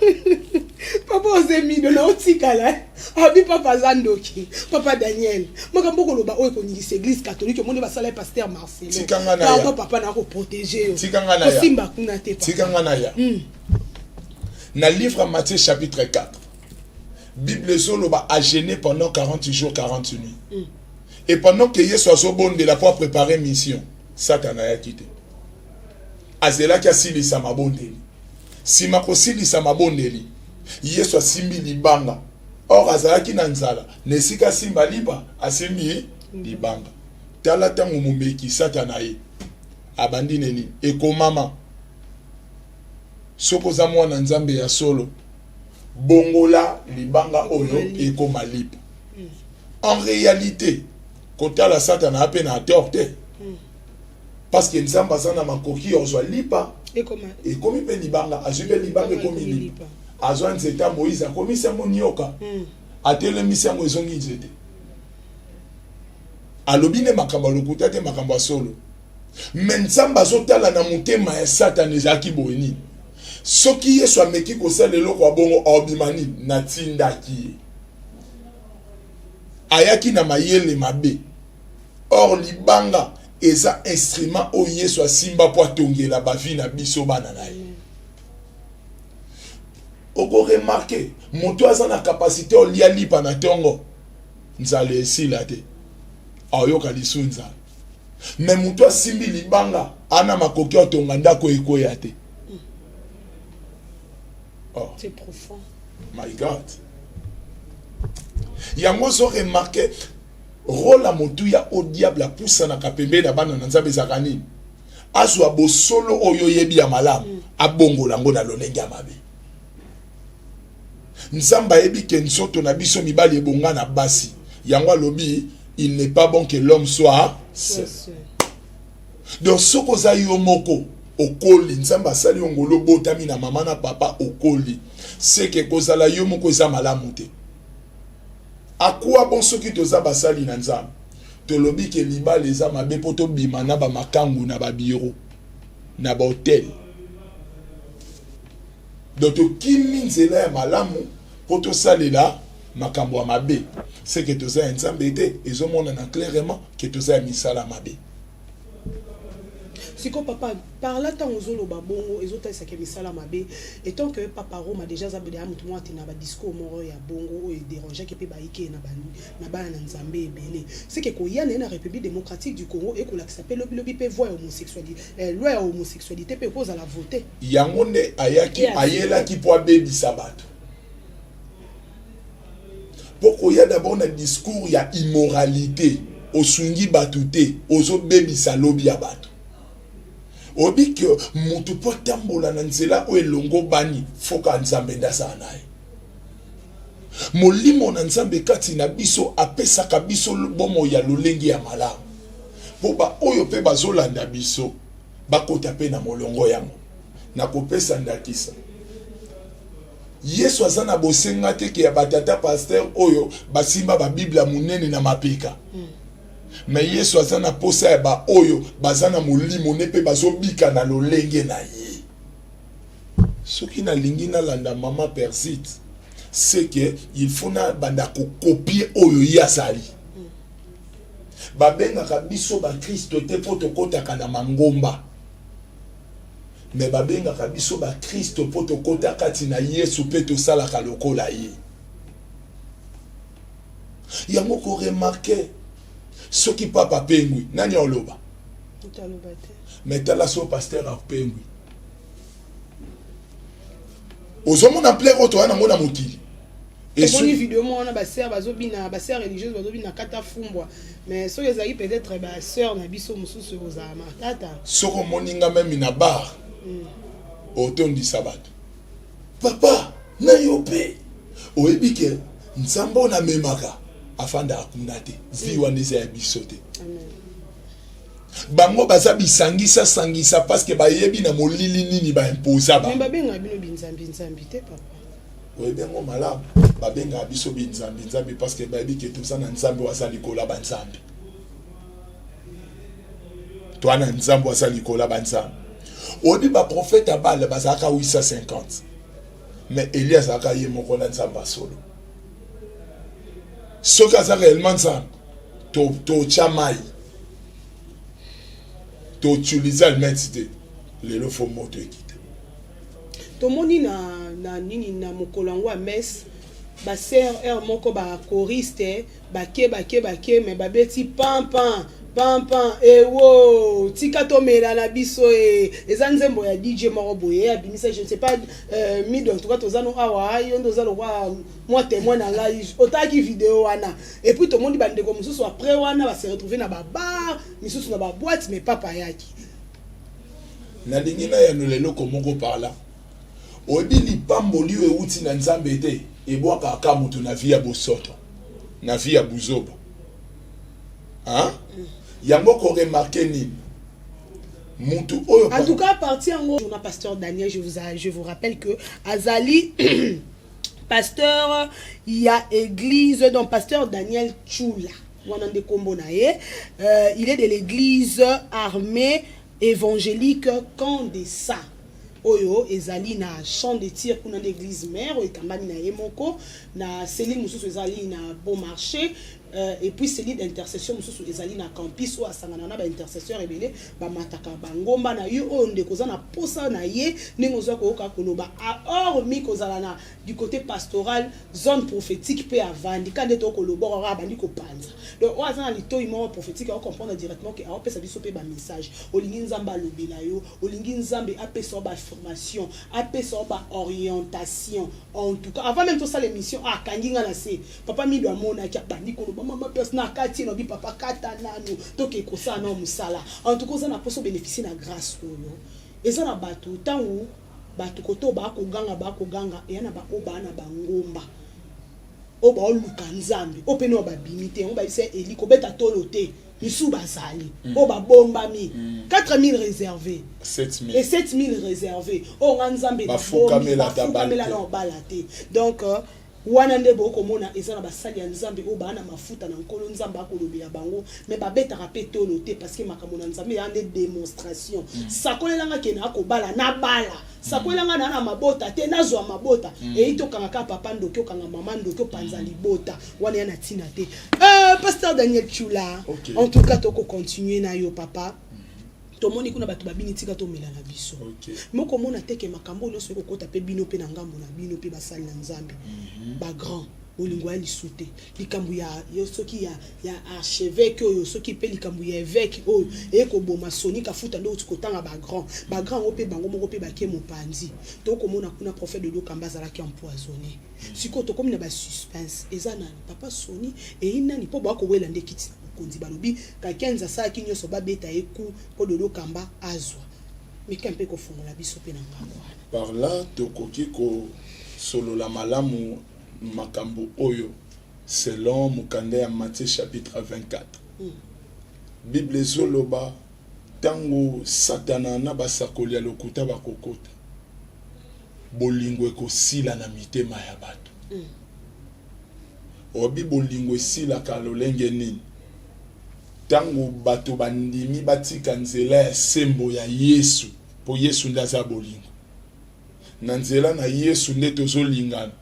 papa oze mido na otikala abi papa aza ndoki. Papa Daniel, makambo okoloba oyo ekoningisa Église catholique. Omoni basala ye pasteur Marcelo. Tika nga na ya. Pardon papa, na koprotéger yo. Tika nga na ya. Kosimba kuna te, papa. Tika nga na ya. Na livre ya Matthieu chapitre 4, Bible ezoloba ajeûner pendant 40 jours 40 nuits. Et pendant que Yesu azobondela mpo apréparer mission, Satana ayaki te. Azelaki asilisa mabondeli. Nsima kosilisa mabondeli, Yesu asimbi libanga. Or azalaki na nzala. Na esika asimba lipa, asimbi libanga. Tala ntango momeki Satana ye abandi nini ekomama: soki oza mwana Nzambe ya solo, bongola libanga oyo ekoma lipa. En réalité, kotala Satana ape na tort te, parce que Nzambe aza na makoki ya kozwa lipa ekoma ekomi mpe libanga. Azwi mpe libanga, ekomi lipa. Azwa nzete ya Moïse, akomisi yango nioka. Atelemisi yango, ezongi nzete. Alobi nde makambo ya lokuta te, makambo ya solo. Mais Nzambe azotala na motema ya Satana ezalaki boye nini? Soki Yesu ameki kosala eloko ya bongo, aobima nini? Natindaki ye, ayaki na mayele mabe. Or libanga eza instrument oyo Yesu asimba mpo atongela bavie na biso bana na ye. Okoremarquer, moto aza na capacité olia lipa na ntongo, nzala esila te, aoyoka lisu nzala. Mais moto asimbi libanga ana makoki otonga ndako ekweya te. Oh. C'est profond. My God! Yango ozo remarquer, rôle ya motuya oyo diable apusanaka pembeni na bana na Nzambe ezalaka nini? Azwa bosolo oyo oyebi ya malamu, abongola yango na lolenge ya mabe. Nzambe ayebi ke nzoto na biso mibali ebonga na basi. Yango alobi: il n'est pas bon que l'homme soit seul. Seul. Donc soki oza yo moko, okoli, Nzambe asali yo ngolu, obotami na mama na papa, okoli, seke kozala yo moko eza malamu te. Akwa bon, soki toza basali na Nzambe, tolobi ke libala eza mabe mpo tobima na bamakangu na babiro na bahotel. Donc tokimi nzela ya malamu mpo tosalela makambo ya mabe, seke toza ya Nzambe te. Ezomonana clairement ke toza ya misala mabe. Siko papa, par là, ntango ozoloba bongo, ezotalisaka misala mabe. Étant que papa Roma déjà aza ya motu moko ate na badiscours moko ya bongo oyo edérangeaki mpe bayike na bana na Nzambe ebele, seke koya na ye na République démocratique du Congo ekolakisa mpe lobilobi mpe voie ya homosexualité, loi ya homosexualité mpe ekozala vote. Yango nde ayaki. Yes. Ayelaki mpo abebisa bato, mpo koya d'abord na discours ya immoralité, osungi bato te, ozobebisa lobi ya bato. Oyebi ke motu mpo atambola na nzela oyo elongo bani, foka Nzambe nde azala na ye. Molimo na Nzambe kati na biso apesaka biso bomoi ya lolenge ya malamu. Mpo baoyo mpe bazolanda biso bakota mpe na molongo yango. Nakopesa ndakisa. Yesu aza na bosenga te ke ya batata pasteur oyo basimba ba Bible ya monene na mapeka. Mais Yesu aza na posa ya ba oyo baza na molimo ne mpe bazobika na lolenge na ye. Soki nalingi nalanda mama Persite, c'est que il faut nabanda kokopie oyo ye azali. Babengaka biso bakristo te mpo tokotaka na mangomba. Mais babengaka biso ba Kristo mpo tokota kati na Yesu mpe tosalaka lokola ye. Yango ko remarquer soki papa apengwi nani oloba? Mais tala so pasteur apengwi. Ozomona ampleur oyo toya nango na mokili. Tomoni video moko wana ba sœur bazobina, ba sœur religieuse bazobina kata fumbwa, mais soki ezalaki peut-être ba sœur na biso mosusu ekozala matata. Soki omoni nga meme na bar otondisa bato, papa na yo mpe oyebi ke nzambe oyo namemaka afandaka kuna te, vie wana eza ya biso te. Bango baza bisangisa sangisa parce que bayebi na molili nini ba imposa ba. Mais babengaka bino binzambi nzambi te papa. Oyebi yango malamu, babengaka biso binzambi nzambi parce que bayebi ke toza na nzambe oyo aza likolo ya banzambe. Toza na nzambe oyo aza likolo ya banzambe. Oyebi ba prophète ya Baal bazalaka 850, mais Elie azalaka ye moko na nzambe ya solo. Soki aza réellement nzambe, totya mai, toutilize almete te, lelo fo moto ekita. Tomoni na na nini na mokolo yango ya messe, ba sœur heure moko ba choriste bake bake bake, mais babeti pan pan pan pan, ewo tika tomela na biso e eza nzembo ya DJ moko boye abimisa, je ne sais pas mido. En tout cas toza no awa, yo nde oza lokwa mwa témoin na ngai, otalaki video wana. Et puis tomoni bandeko mosusu après wana ba se retrouver na ba bar misusu, na ba boîte, mais papa ayaki. Nalingi nayanola eloko moko par là. Oyebi lipamboli oyo euti na Nzambe te ebwakaka kaka moto na vie ya bosoto, na vie ya buzoba. Hein? Yango ko remarquer nini? Mutu oyo En tout cas, parti yango na pasteur Daniel, je vous rappelle que azali pasteur ya église, donc pasteur Daniel Chula wana nde kombo na ye. Il est de l'église Armée évangélique Camp de Sa oyo ezali na Champ de Tir. Kuna nde église mère oyo ekambami na ye moko. Na cellule mosusu ezali na Bon Marché, et puis cellule d'intercession mosusu ezali na campus oyo asangana na baintercesseur ebele bamataka bangomba na yo. Oyo ndeko oza na posa na ye, ndenge ozwa koyoka koloba, hormis kozala na du côté pastoral, zone prophétique mpe avandi ka nde tokoloba kaka abandi kopanza. Donc oyo aza na litoi moko prophétique acomprendre directement ke aopesa biso mpe bamessage. Olingi Nzambe alobela yo, olingi Nzambe apesa yo baaffirmation, apesa yo baorientation. En tout cas, avant même tosala émission, akangi nga na se papa Mido, amonaki abandi koloba mama pers na kati ye, nabi papa kata nanu toke kosala nao mosala. En tout cas, oza na mposa obénéficie na grâce oyo eza na bato. Ntango bato kote oyo bakoganga, bakoganga eya na baoyo baa na bangomba oyo baoluka Nzambe, oyo pene oyo babimi te. Yango bayebisa Eli kobeta tolo te. Misu bazali oyo babombami, 4000 réservé 7000 et 7000 réservé oyo nga Nzambe Bafukamela ata bafukamela bale te. Na obala te. Donc wana nde bokomona eza na basali ya Nzambe oyo baa na mafuta na Nkolo. Nzambe akolobela bango, mais babetaka mpe tolo te, parce que makambo na Nzambe eza nde démonstration. Sakolelanga ke na kobala, nabala. Sakolelanga na mabota te, nazwa mabota. Eyi tokanga kaka papa ndoki, okanga mama ndoki, opanza libota wana ya na ntina te. Pasteur Daniel Chula, en tout cas tokocontinue na yo papa. Tomoni kuna bato babini tika tomela na biso. Mokomona te ke makambo oyo nyonso ekokota mpe bino mpe na ngambo na bino mpe basali na Nzambe, bagrand bolingo ya lisu te. Likambo ya yo soki ya archevêque oyo, soki mpe likambo ya évêque oyo ekoboma Soni Kafuta nde outi kotanga bagrand. Bagrand yango mpe bango moko mpe bake mopanzi. Tokomona kuna prophète de Lokamba azalaki empoisonné. Sikoyo tokomi na basuspense, eza nani? Papa Soni eyi nani? Mpo bakowela nde kiti na bokonzi. Balobi Kakenza asalaki nyonso babeta ye ku mpo Dodo Kamba azwa meka mpe kofongola biso mpe na ngambo wana. Par là tokoki kosolola malamu makambo oyo selon mokanda ya Matthieu chapitre 24. Bible ezoloba ntango Satana na basakoli ya lokuta bakokota, bolingo ekosila na mitema ya bato. Oyebi bolingo esilaka lolenge nini? Ntango bato bandimi batika nzela ya sembo ya Yesu, mpo Yesu nde aza bolingo. Na nzela na Yesu nde tozolingana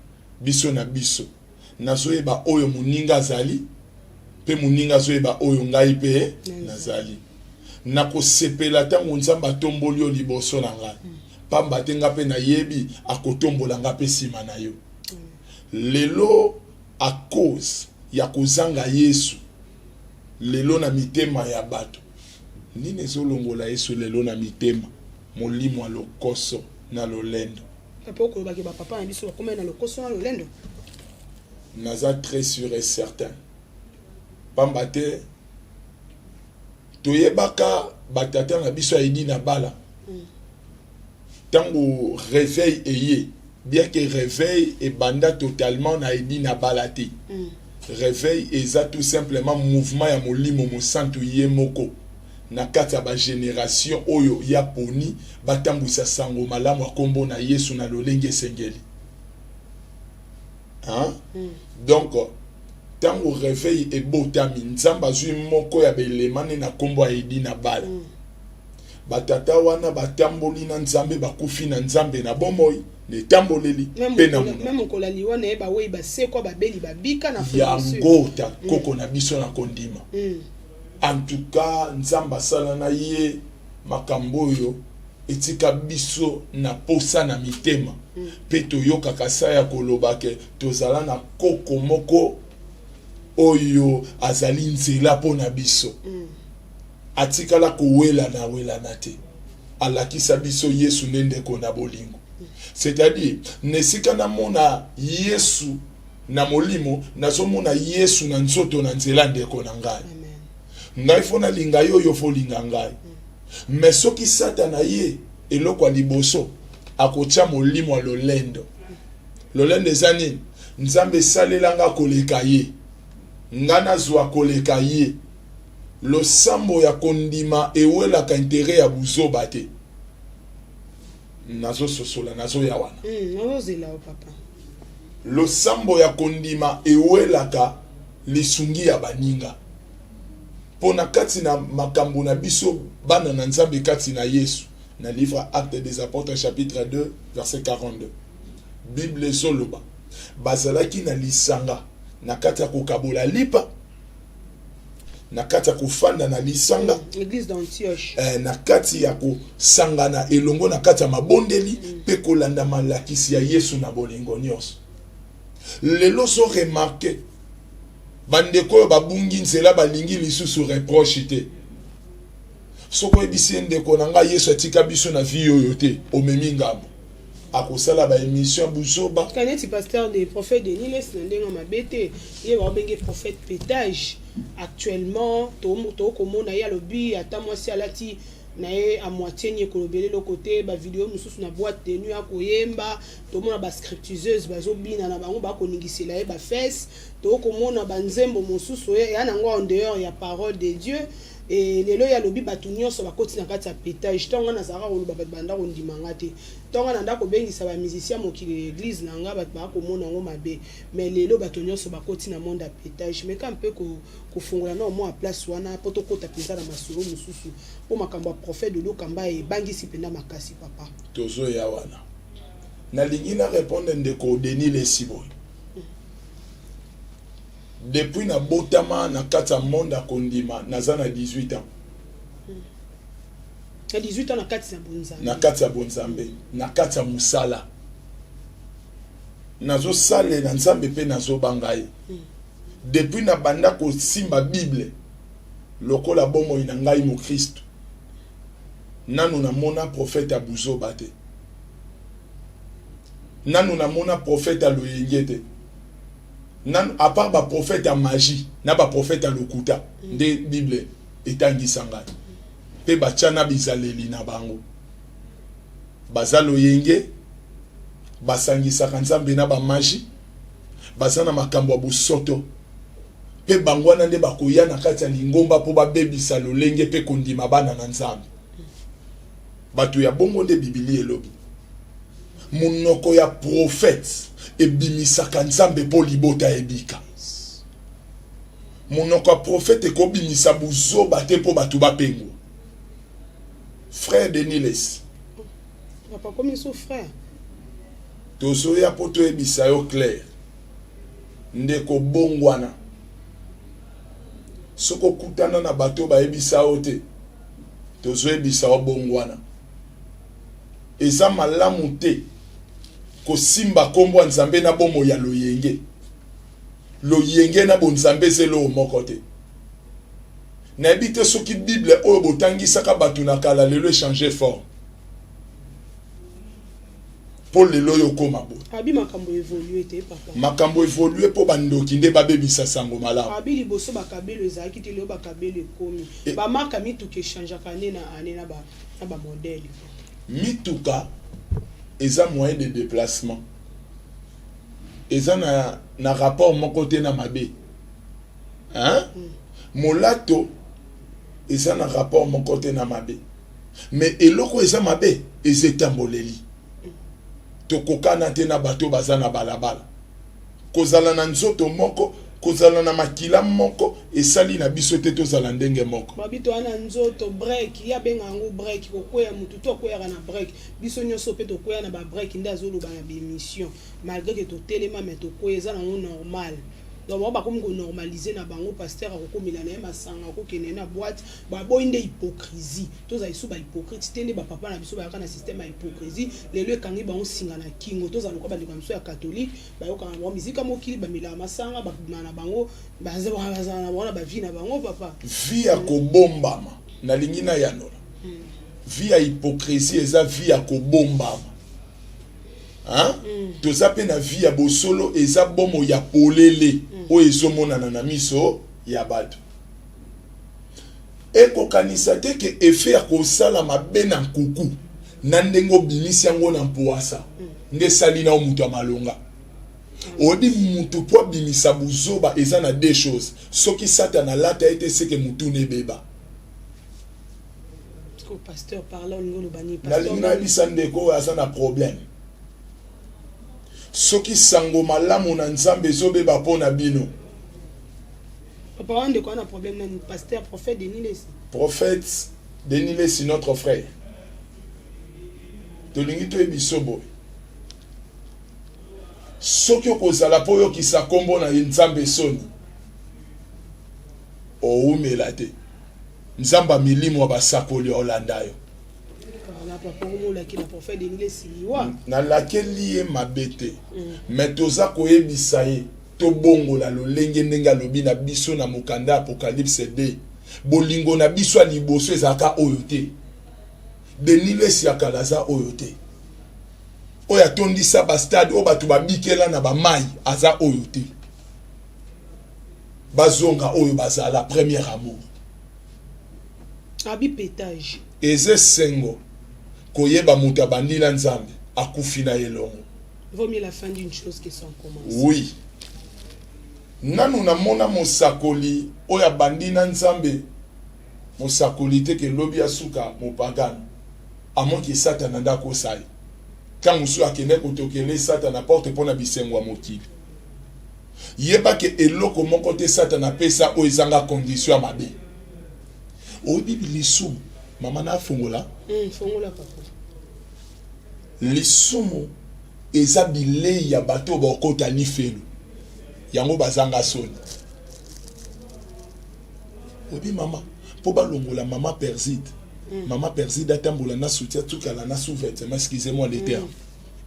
biso na biso. Nazoyeba oyo moninga azali, mpe moninga azoyeba oyo ngai mpe nazali. Nakosepela ntango Nzambe atomboli yo liboso na ngai, pamba te ngai mpe nayebi akotombola ngai mpe nsima na yo. Lelo à cause ya kozanga Yesu lelo na mitema ya bato, nini ezolongola Yesu lelo na mitema? Molimo ya lokoso na lolendo. Papa, okoloba ke ba papa na biso bakomaki na lokoso na lolendo? Naza très sur et certain, pamba te toyebaka ba tata na biso ya Edina Bala tango reveil eye, bien que reveil ebanda totalement na Edina Bala te. Reveil eza tout simplement mouvement ya Molimo Mosantu ye moko na kati ya ba generation oyo ya poni batambwisa sango malamu ya kombo na Yesu na lolenge esengeli. Hein? Donc tango reveil ebotami, Nzambe azwi moko ya ba elements ne na kombo ya Edina Bala. Ba tata wana batamboli na Nzambe, bakufi na Nzambe na bomoi, na etamboleli mpe na monoko. Meme mokolo ya liwa na ye, bawei basekwa, babeli babika na Afrique du Sud. Yango ta koko na biso na kondima. En tout cas Nzambe asala na ye makambo oyo etika biso na posa na mitema mpe toyokaka sa ya koloba ke tozala na koko moko oyo azali nzela mpo na biso. Atikala kowelana welana te. Alakisa biso Yesu nde ndeko na bolingo. C'est-à-dire, na esika namona Yesu na molimo, nazomona Yesu na nzoto na nzela ndeko na ngai. Ngai fo nalinga yo, yo fo olinga ngai. Mais soki Satana ye, eloko ya liboso, akotia molimo ya lolendo. Lolendo eza nini? Nzambe esalela nga koleka ye. Nga nazwa koleka ye. Losambo ya kondima ewelaka interet ya buzoba te. Nazo sosola, nazo ya wana. Nazo zela yo papa. Losambo ya kondima ewelaka lisungi ya baninga. Pona kati na makambo na biso bana na Nzambe kati na Yesu, na livre Actes des Apotres chapitre 2 verset 42. Bible ezo loba bazalaki na lisanga na kati ya kokabola lipa, na kati ya kofanda na lisanga, Eglise d'Antioche, na kati ya kosangana elongo na kati ya mabondeli mpe kolanda malakisi ya Yesu na bolingo nyonso. Lelo so remarque bandeko oyo babungi nzela balingi lisusu reproche te. Soki oyebisi ye ndeko na ngai Yesu atika biso na vie oyo te, omemi ngambo. Akosala ba emission ya buzoba. Ka neti pasteur de prophète Denis Lessi na ndenge mabe te, ye ba benge prophète pétage. Actuellement to komona ye alobi ata mwasi alati na ye à moitié ni ekolobele eloko te, ba video mosusu na boîte de nuit akoyemba, tomona ba scriptuseuse bazobina na bango bakoningisela ye ba fesses, tokomona ba nzembo mosusu ya nango en dehors ya parole de Dieu. Et lelo ye alobi bato nyonso bakoti na kati ya pétage. Ntango nga nazalaka koloba bato banda kondima nga te. Ntango nga nanda kobengisa ba musiciens mokili ya église na nga bato baka komona yango mabe. Mais lelo bato nyonso bakoti na monde ya pétage. Mais ka mpe kofongola na mwa place wana po tokota mpenza na masolo mosusu po makambo ya prophète Dodo Kamba ebangisi mpenza makasi papa. Tozoya wana. Nalingi na répondre ndeko Denis Lessi boye. Depuis na botama na kati ya monde ya kondima naza na 18 ans. Na 18 ans na kati ya bonzambe. Na kati ya bonzambe, na kati ya musala. Nazo salela Nzambe pe nazo banga ye. Depuis na banda kosimba Bible lokola bomoi na ngai mokristo, nanu namona prophète ya buzoba te. Nanu namona prophète ya loyenge te. Nanu à part ba prophète ya magie na ba prophète ya lokuta nde Bible etangisa ngai pe batia na bizaleli na bango baza loyenge, basangisaka Nzambe na ba magie, baza na makambo ya bosoto. Mpe bango wana nde bakoya na kati ya lingomba mpo babebisa lolenge mpe kondima bana na Nzambe. Bato ya bongo nde Biblia elobi. Monoko ya prophète ebimisaka Nzambe mpo libota ebika. Monoko ya prophète ekobimisa buzoba te mpo bato bapengwa. Frère Denis Lessie. Papa komi so frère. Tozoya mpo toyebisa yo clair. Ndeko bongwana. Soki okutana na bato bayebisa yo te, tozoyebisa yo bongwana. Eza malamu te kosimba kombo ya Nzambe na bomoi ya loyenge. Loyenge na bonzambe eza eloko moko te. Nayebi te soki Bible oyo botangisaka bato na kala lelo echanger forme. Mpo lelo oyo okoma boye. Abi makambo evolue te papa. Makambo evolue mpo bandoki nde babebisa sango malamu. Abi liboso bakabelo ezalaki te, lelo bakabelo ekomi. E, ba marque ya mituka echangeaka année na année na ba na ba modèle. Mituka eza moyen de déplacement. Eza na na rapport moko te na mabe. Hein? Molato eza na rapport moko te na mabe. Mais eloko eza mabe eza etamboleli. Tokokana te na bato baza na balabala. Kozala na nzoto moko, kozala na makila moko esali na biso te tozala ndenge moko. Babi toza na nzoto break, ye abenga yango break, kokweya mutu to akweyaka na break, biso nyonso pe tokweya na ba break nde azoloba na ba emission malgre que totelema mais tokweya eza nango normal. Donc bango bakomi ko normaliser na bango, pasteur akokomela na ye masanga, akokende na boîte, baboyi nde hypocrisie. Tozala lisusu ba hypocrite te nde ba papa na biso bayaka na système ya hypocrisie, lelo ekangi bango singa na kingo. Tozala lokola bandeko na biso ya catholique, bayokaka na bango mizika mokili, bamelaka masanga, babimaka na bango, bazala na bango na ba vie na bango papa. Vie ya kobombama, nalingi nayanola. Vie ya hypocrisie eza vie ya kobombama. Hein? Toza pe na vie ya bosolo, eza bomo ya polele oyo ezomonana na miso ya bato. Ekokanisa te ke effet ya kosala mabe na nkuku na ndenge obimisi yango na mpuasa nde esali na yo moto ya malonga. Oyebi mutu po abimisa buzoba eza na deux choses, soki satana alata ye te seke mutu na ebeba. Pasteur par là olingi oloba nini? Nalingi nayebisa ndeko oyo aza na problème, soki sango malamu na Nzambe ezobeba mpo na bino. Papa wana ndeko wana problème nani? Pasteur prophète Denis Lessi. Prophète Denis Lessi notre frère, tolingi toyebiso boye, soki okozala mpo oyokisa nkombo na ye Nzambe soni, owumela te. Nzambe ya milimo ya basakoli aolanda yo. Nalakeli ye mabe te, mais toza koyebisa ye tobongola lolenge ndenge alobi na biso na mokanda ya Apocalypse 2. Bolingo na biso ya liboso ezalaka oyo te. Denis Lessi ya kala aza oyo te. Oyo atondisa ba stade oyo bato babikela na ba mayi aza oyo te. Bazonga oyo bazala premier amour. Abi petage. Eza esengo koyeba moto abandi na Nzambe akufi na ye elongo. Vaut mieux la fin d'une chose que son commencement. Oui. Nanu namona mosakoli oyo abandi na Nzambe mosakoli te ke lobi asuka mopagano. À moins que Satana nde akosa ye. Tango mosusu akende kotokele Satana porte mpo na bisengo ya mokili. Yeba ke eloko moko te Satana apesa oyo ezanga condition ya mabe. Oyebi lisumu, mama na fongola? Fongola papa. Lisumu eza bilei ya bato oyo bakota lifelo. Yango bazanga soni. Oyebi mama, po balongola mama Perside. Mama Perside atambola na soutien tukala na sous-vêtement, excusez-moi le terme.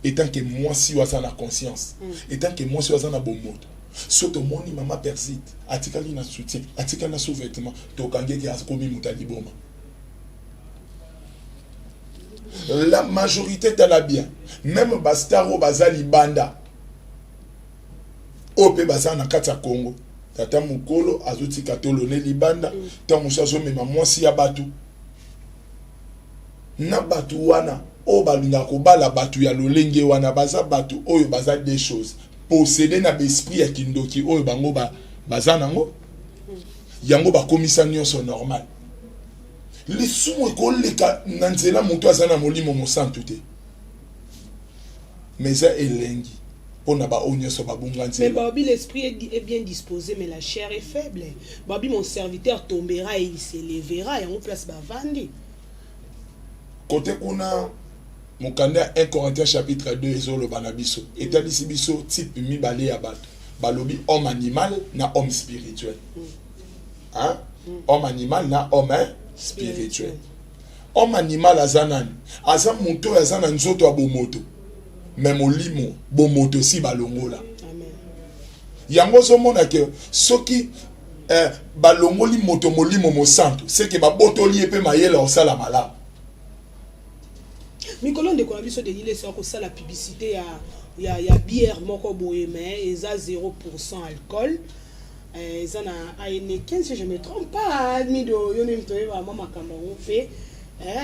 Etant que mwasi oyo aza na conscience, etant que mwasi oyo aza na bomoto, so tomoni mama Perside atikali na soutien, atikali na sous-vêtement, tokangi eke akomi moto ya liboma. La majorité tala bien, même ba star oyo baza libanda, oyo pe baza na kati ya Congo, tata mokolo azotika tolone libanda, tango mosusu azomema mwasi ya bato. Na bato wana oyo balingaka kobala bato ya lolenge wana, baza bato oyo baza deux choses, possédé na ba esprit ya kindoki oyo bango baza nango. Yango bakomisa nyonso normal. Lisumu ekoleka na nzela moto aza na Molimo Mosantu te, mais eza elengi mpona baoyo nyonso babunga Mais nzela. Babi, l'esprit est bien disposé, mais la chair est faible. Babi, mon serviteur tombera et il s'élèvera. Yango place bavandi. Kote kuna, mokanda ya 1 Corinthiens chapitre 2 ezoloba na biso, etalisi biso type mibale ya bato. Balobi homme animal na homme spirituel, hein? Homme animal na homme, hein, spirituel. Homme animal aza nani? Aza moto oyo aza na nzoto ya bomoto, mais molimo bomoto esi balongola. Amen. Yango ozomona ke soki balongoli moto Molimo Mosantu, seke babotoli ye mpe mayele osala malamu. Mikolo, ndeko na biso Denis Lessie akosala publicité ya bière moko boye, mais eza 0 alcool. Eza na Heineken, si je me trompe pas. Mido, yo nde moto oyeba mwa makambo yango mpe.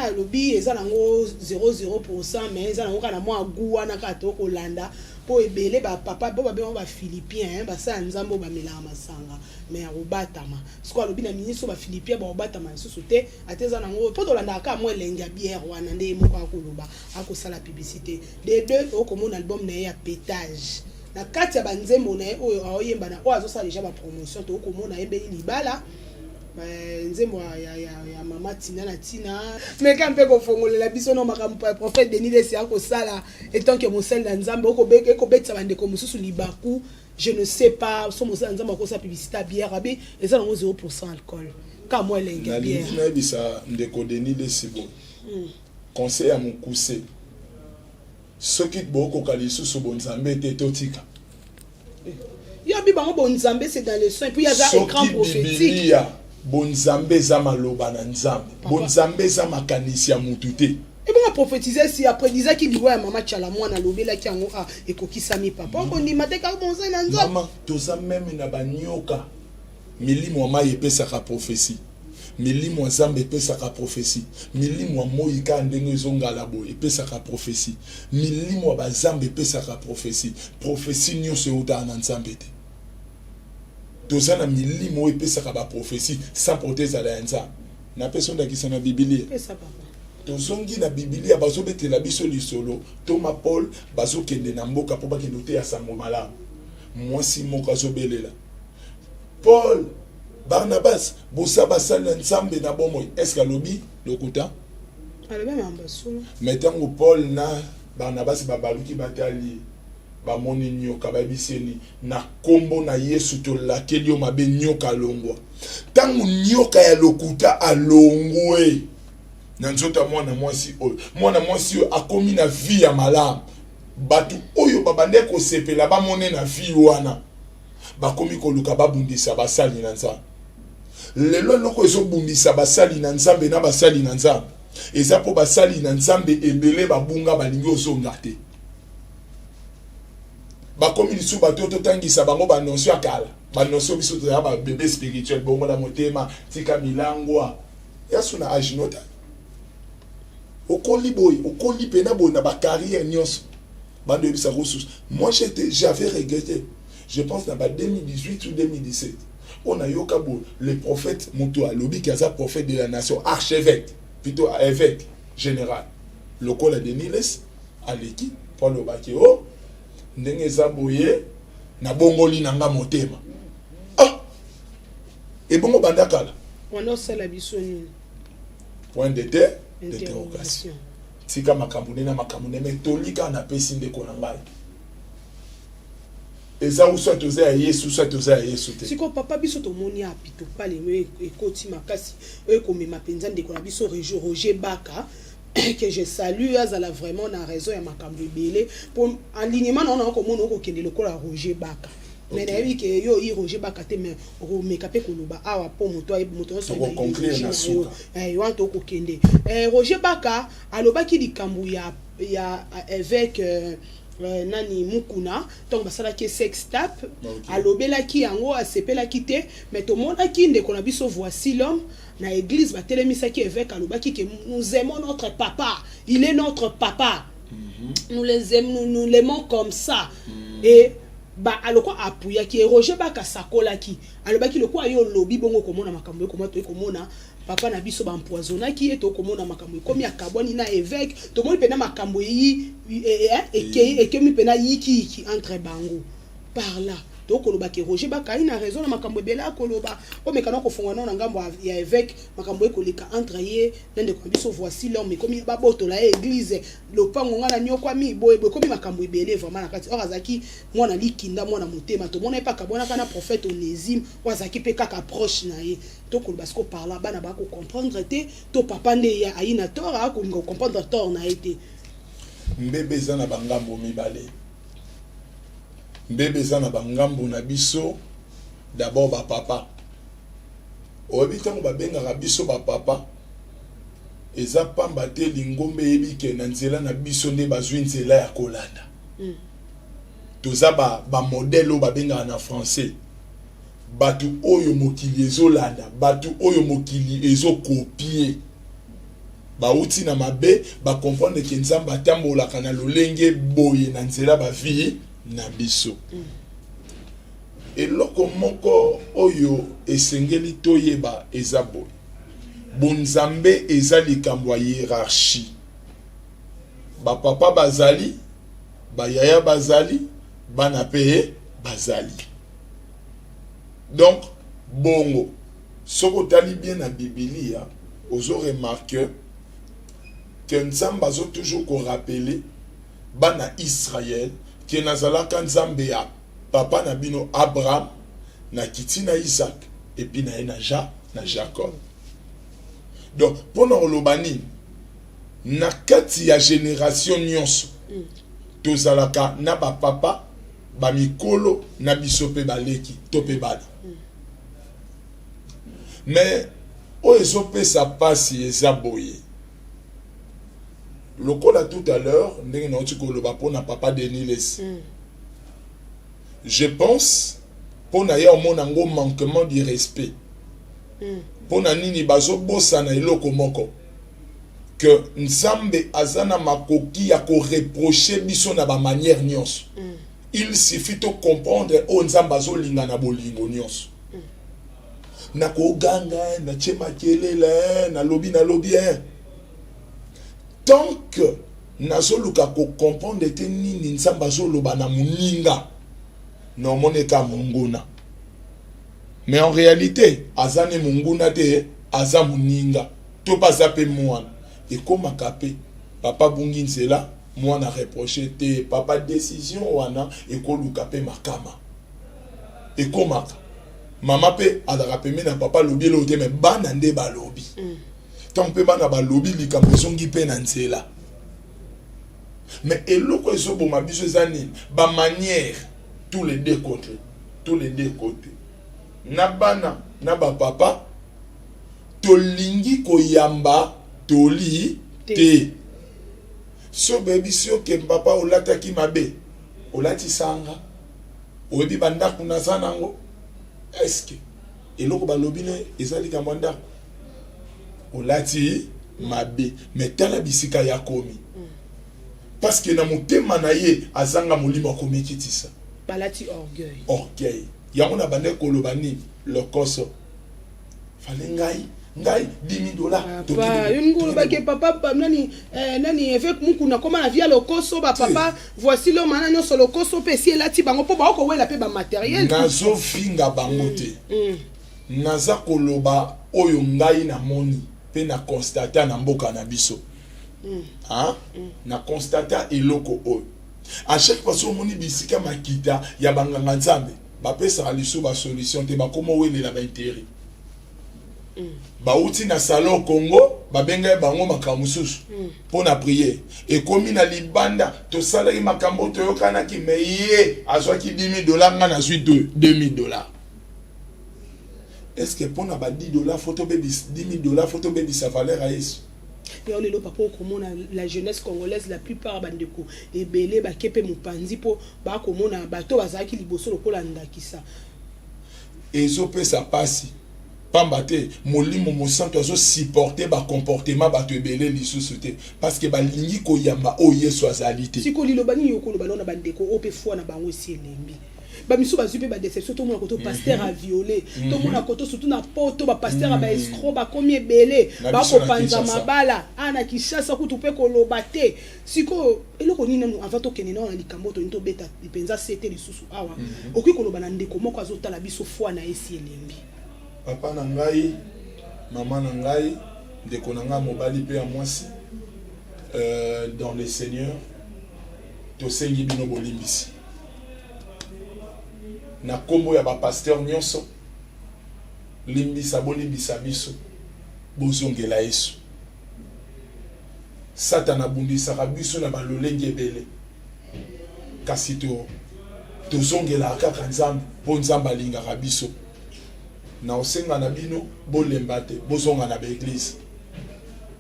Alobi eza nango 00, mais eza nango kaka na mwa goût wana kaka. Tokolanda mpo ebele bapapa bo babengango Baphilippien, basala Nzambe oyo bamelaka masanga, mais ya kobatama. Sikoyo alobi na ministre, Baphilippien bakobatama lisusu te, ate eza nango mpo tolandaka kaka mwa elenge ya bière wana. Nde ye moko akoloba, akosala publicité. De deux, okomona album na ye ya pétage na kati ya banzembo na ye oyo aoyemba na oyo azosala déjà bapromotion. Tokomona ayembeli libala, nzembo ya mama Tina na Tina. Meka mpe kofongolela biso no makambo ya prophète Denis Lessie akosala etant que mosali na Nzambe. Ekobetisa bandeko mosusu libaku. Je ne sais pas so mosali na Nzambe akosala publicité ya bière, abi eza nango 0 alcool, ka mwa elenge ya Nalingi bière. nayebisa ndeko Denis Lessie boye, conseil ya mokuse: soki bokoka lisusu bonzambe te, totika. Yo abi bango bonzambe, c'est dans le sang, et puis aza écran Soki prophétique. Bibilia, bonzambe eza maloba na Nzambe. Papa. Bonzambe eza makanisi ya mutu te. Ebongo prophétise, si aprédisaki liwa ya mama Tiala mwana, alobelaki yango, a ekokisami. Papa, okondima te kaka bonzai na Nzambe. Mama, toza même na banyoka. Milimo ya mai epesaka prophétie, milimo ya Nzambe epesaka prophétie, milimo ya moi kaka ndenge ezongala boye epesaka prophétie, milimo ya bazambe epesaka prophétie. Prophétie nyonso eutaka na Nzambe te. Toza na milimo oyo epesaka baprophétie sans porte ezala ya Nzambe. Napesi ndakisa na Bibilia. Pesa, papa. Tozongi na Bibilia, bazobetela biso lisolo toma Paul bazokende na mboka mpo bakende koteya sango malamu. Mwasi moko azobelela Paul, Barnabas: "Boza basali na Nzambe na bomoi." Est-ce alobi lokuta? Alobi makambo ya solo. Mais ntango Paul na Barnabas babaluki, batali, bamoni nyoka, bayebisi ye nini? "Na nkombo na Yesu tolakeli yo mabe, nyoka alongwa." Ntango nyoka ya lokuta alongwe na nzoto ya mwana mwasi oyo, mwana mwasi oyo akomi na vie ya malamu. Bato oyo babande kosepela bamone na vie wana, bakomi koluka babundisa basali na Nzambe. Lelo eloko ezobundisa basali na Nzambe na basali na Nzambe eza mpo basali na Nzambe ebele babunga, balingi ozonga te. Bakomi lisusu bato oyo totangisa bango banotion ya kala, banotion biso tozala babebe spirituel. Bongola motema, tika milangwa. Yasu na age nota okoli boye, okoli mpena boye na bacarrière nyonso, bando oyebisaka osusu. Moi, j'avais regretté, je pense na ba 2018 ou 2017, oyo nayoka boye le prophète, moto alobiki aza prophète de la nation, archevêque, plutôt évêque général lokola Denis Lessie, aleki mpo alobaki o ndenge eza boye: "Nabongoli na nga motema." Ah, ebongo banda kala? Wana osala biso nini? Point de te d'interrogation. Tika makambo nde na makambo nde, mais toli kaka napesi ndeko na ngai eza usa toza ya Yesu, usa toza ya Yesu te. Sikoyo papa, biso tomoni api topalemo ekoti makasi oyo ekomema mpenza ndeko na biso Roger Baka, que je salue, azala vraiment na raison ya makambo ebele po alignement na wana okomona okokende lokola Roger Baka. Mais nayebi ke yo oyi Roger Baka te, mais okomeka mpe koloba awa mpo moto moto nyonso na yo wana tokokende. Roger Baka alobaki likambo ya évêque nani, Mukuna, ntango basalaki sextape, alobelaki yango, asepelaki te. Mais tomonaki ndeko na biso Voici l'homme na église batelemisaki évêque, alobaki ke nous aimons notre papa, il est notre papa, nous les aimons, nous, nous l'aimons comme ça. Et Ba aloko apuyaki ye, Roger Baka asakolaki, alobaki lokola yo olobi bongo, komona makambo ekoma, toye komona papa na biso baempoisonnaki ye, tokomona makambo ekomi, akabwani na évêque, tomoni mpena makambo eyi ekemi mpena yikiyiki entre bango. Par là tokoloba ke Roger Baka ayi na raison na makambo ebele akoloba. Omeka na kofonga nao na ngambo ya évêque, makambo ekoleka entre ye na ndeko na biso. Voici l'homme, ekomi babotola ye église, lopango, nga na nyokwami boye boye, ekomi makambo ebele vraiment na kati. Or azalaki mwana likinda, mwana motema. Tomona ye mpe akabwanaka na prophète Onésime oyo azalaki mpe kaka proche na ye. Tokoloba siko par là, bana bakocomprendre te, to papa nde ye ayi na tort, akolinga kocomprendre tort na ye te. Mbebe eza na bangambo mibale. Mbebe eza na bangambo na biso. D'abord bapapa, oyebi, ntango babengaka biso bapapa, eza pamba te. Lingomba eyebi ke na nzela na biso nde bazwi nzela ya kolanda. Toza bamodèle oyo babengaka na français bato oyo mokili ezolanda, bato oyo mokili ezocopier. Bauti na mabe, bacomprendre ke Nzambe atambolaka na lolenge boye na nzela bavie na biso. Eloko moko oyo esengeli toyeba eza boye: bonzambe eza likambo ya hiérarchie. Bapapa bazali, bayaya bazali, bana mpe bazali. Donc bongo soki otali bien na Bibilia, ozo remarque ke Nzambe azo toujours korappeler bana Israel ke nazalaka Nzambe ya papa na bino Abraham, nakiti na Isaac, et puis na ye na ja na Jacob. Donc mpona koloba nini? Na kati ya génération nyonso tozalaka na bapapa, bamikolo na biso mpe baleki to mpe bana. Mais oyo ezopesa mpasi eza boye: lokola tout à l'heure ndenge nauti koloba mpona papa Denis Lessie, je pense mpo na ye omona yango manquement du respect. Mpo na nini? Bazobosana eloko moko ke Nzambe aza na makoki ya koreprocher biso na bamanière nyonso. Il suffit to comprendre oyo Nzambe azolinga na bolingo nyonso. Nakoganga, natie makelele, nalobi, nalobi, tant que nazoluka kocomprendre te nini Nzambe azoloba na moninga, na omoni eka monguna. Mais en réalité aza ne monguna te, aza moninga to mpe aza mpe mwana. Ekomaka mpe papa bungi nzela, mwana reproche te papa décision wana, ekoluka mpe makama. Ekomaka mama mpe azalaka pembeni na papa, alobi eloko te, me bana nde balobi. Ntango mpe bana balobi, likambo ezongi mpe na nzela. Mais eloko ezoboma biso eza nini? Bamanière, tous les deux côtés, tous les deux côtés, na bana na bapapa, tolingi koyamba toli te. So boyebisi yo ke papa olataki mabe, olatisanga, oyebi bandako naza nango, est-ce eloko balobi ne eza likambo ya ndako? Olati mabe, mais tala bisika ya komi, parce que na motema na ye azanga molimo akomikitisa. Balati orgueil. Orgueil yango na bandeki koloba nini? Lokoso. Fale ngai, ngai 10 000 $. Papa, yo ningi olobaki papa nani, nani, évêque Mukuna koma na via lokoso. Bapapa, voici l'homme ana nyonso lokoso mpe esi elati bango mpo baokowela mpe bamatériel. Nazofinga bango te. Naza koloba oyo ngai namoni mpe na constater na mboka na biso. Na constater eloko oyo: à chaque fois so omoni bisika makita ya banganga nzambe, bapesaka liso basolution te, bakoma owelela baintérêt. Bauti na salon Congo, babengai bango makambo mosusu mpo na prière, ekomi na libanda, tosalaki makambo, toyokanaki, me ye azwaki 10 000 $, nga nazwi 2000 $. Est ce que mpona ba 10 $, faut tobebisa 10 000 $, faut tobebisa valeur ya Yesu? Yo lelo papa, okomona la jeunesse congolaise, la plupart bandeko ebele bake mpe mopanzi mpo bakomona bato bazalaki liboso lokola ndakisa. Ezopesa mpasi, pamba te Molimo Mosantu azosupporter bacomportement bato ebele lisusu te, parce que balingi koyamba oyo Yesu azali te. Sikoyo liloba nini okoloba nao na bandeko oyo mpe foi na bango esi elembi? Bamisu bazwi mpe badéception. Tomona koto pasteur aviolé, tomona koto surtout na poto bapasteur ya baescroc bakomi ebele. Na biso na bakopanza Kinshasa. Mabala a na Kinshasa kutu mpe koloba te. Sikoyo eloko nini nanu, avant tokende nao na likambo toyini tobeta mpenza sete lisusu awa, okoki koloba na ndeko moko azotala biso, foi na ye si elembi? Papa na ngai, mama na ngai, ndeko na ngai mobali mpe ya mwasi, dans le Seigneur, tosengi bino bolimbisi na nkombo ya bapasteur nyonso. Limbisa, bolimbisa biso, bozongela Yesu. Satana abundisaka biso na balolenge ebele, kasi to tozongelaka kaka Nzambe, mpo Nzambe alingaka biso. Na osenga na bino, bolemba te, bozonga na baeglise.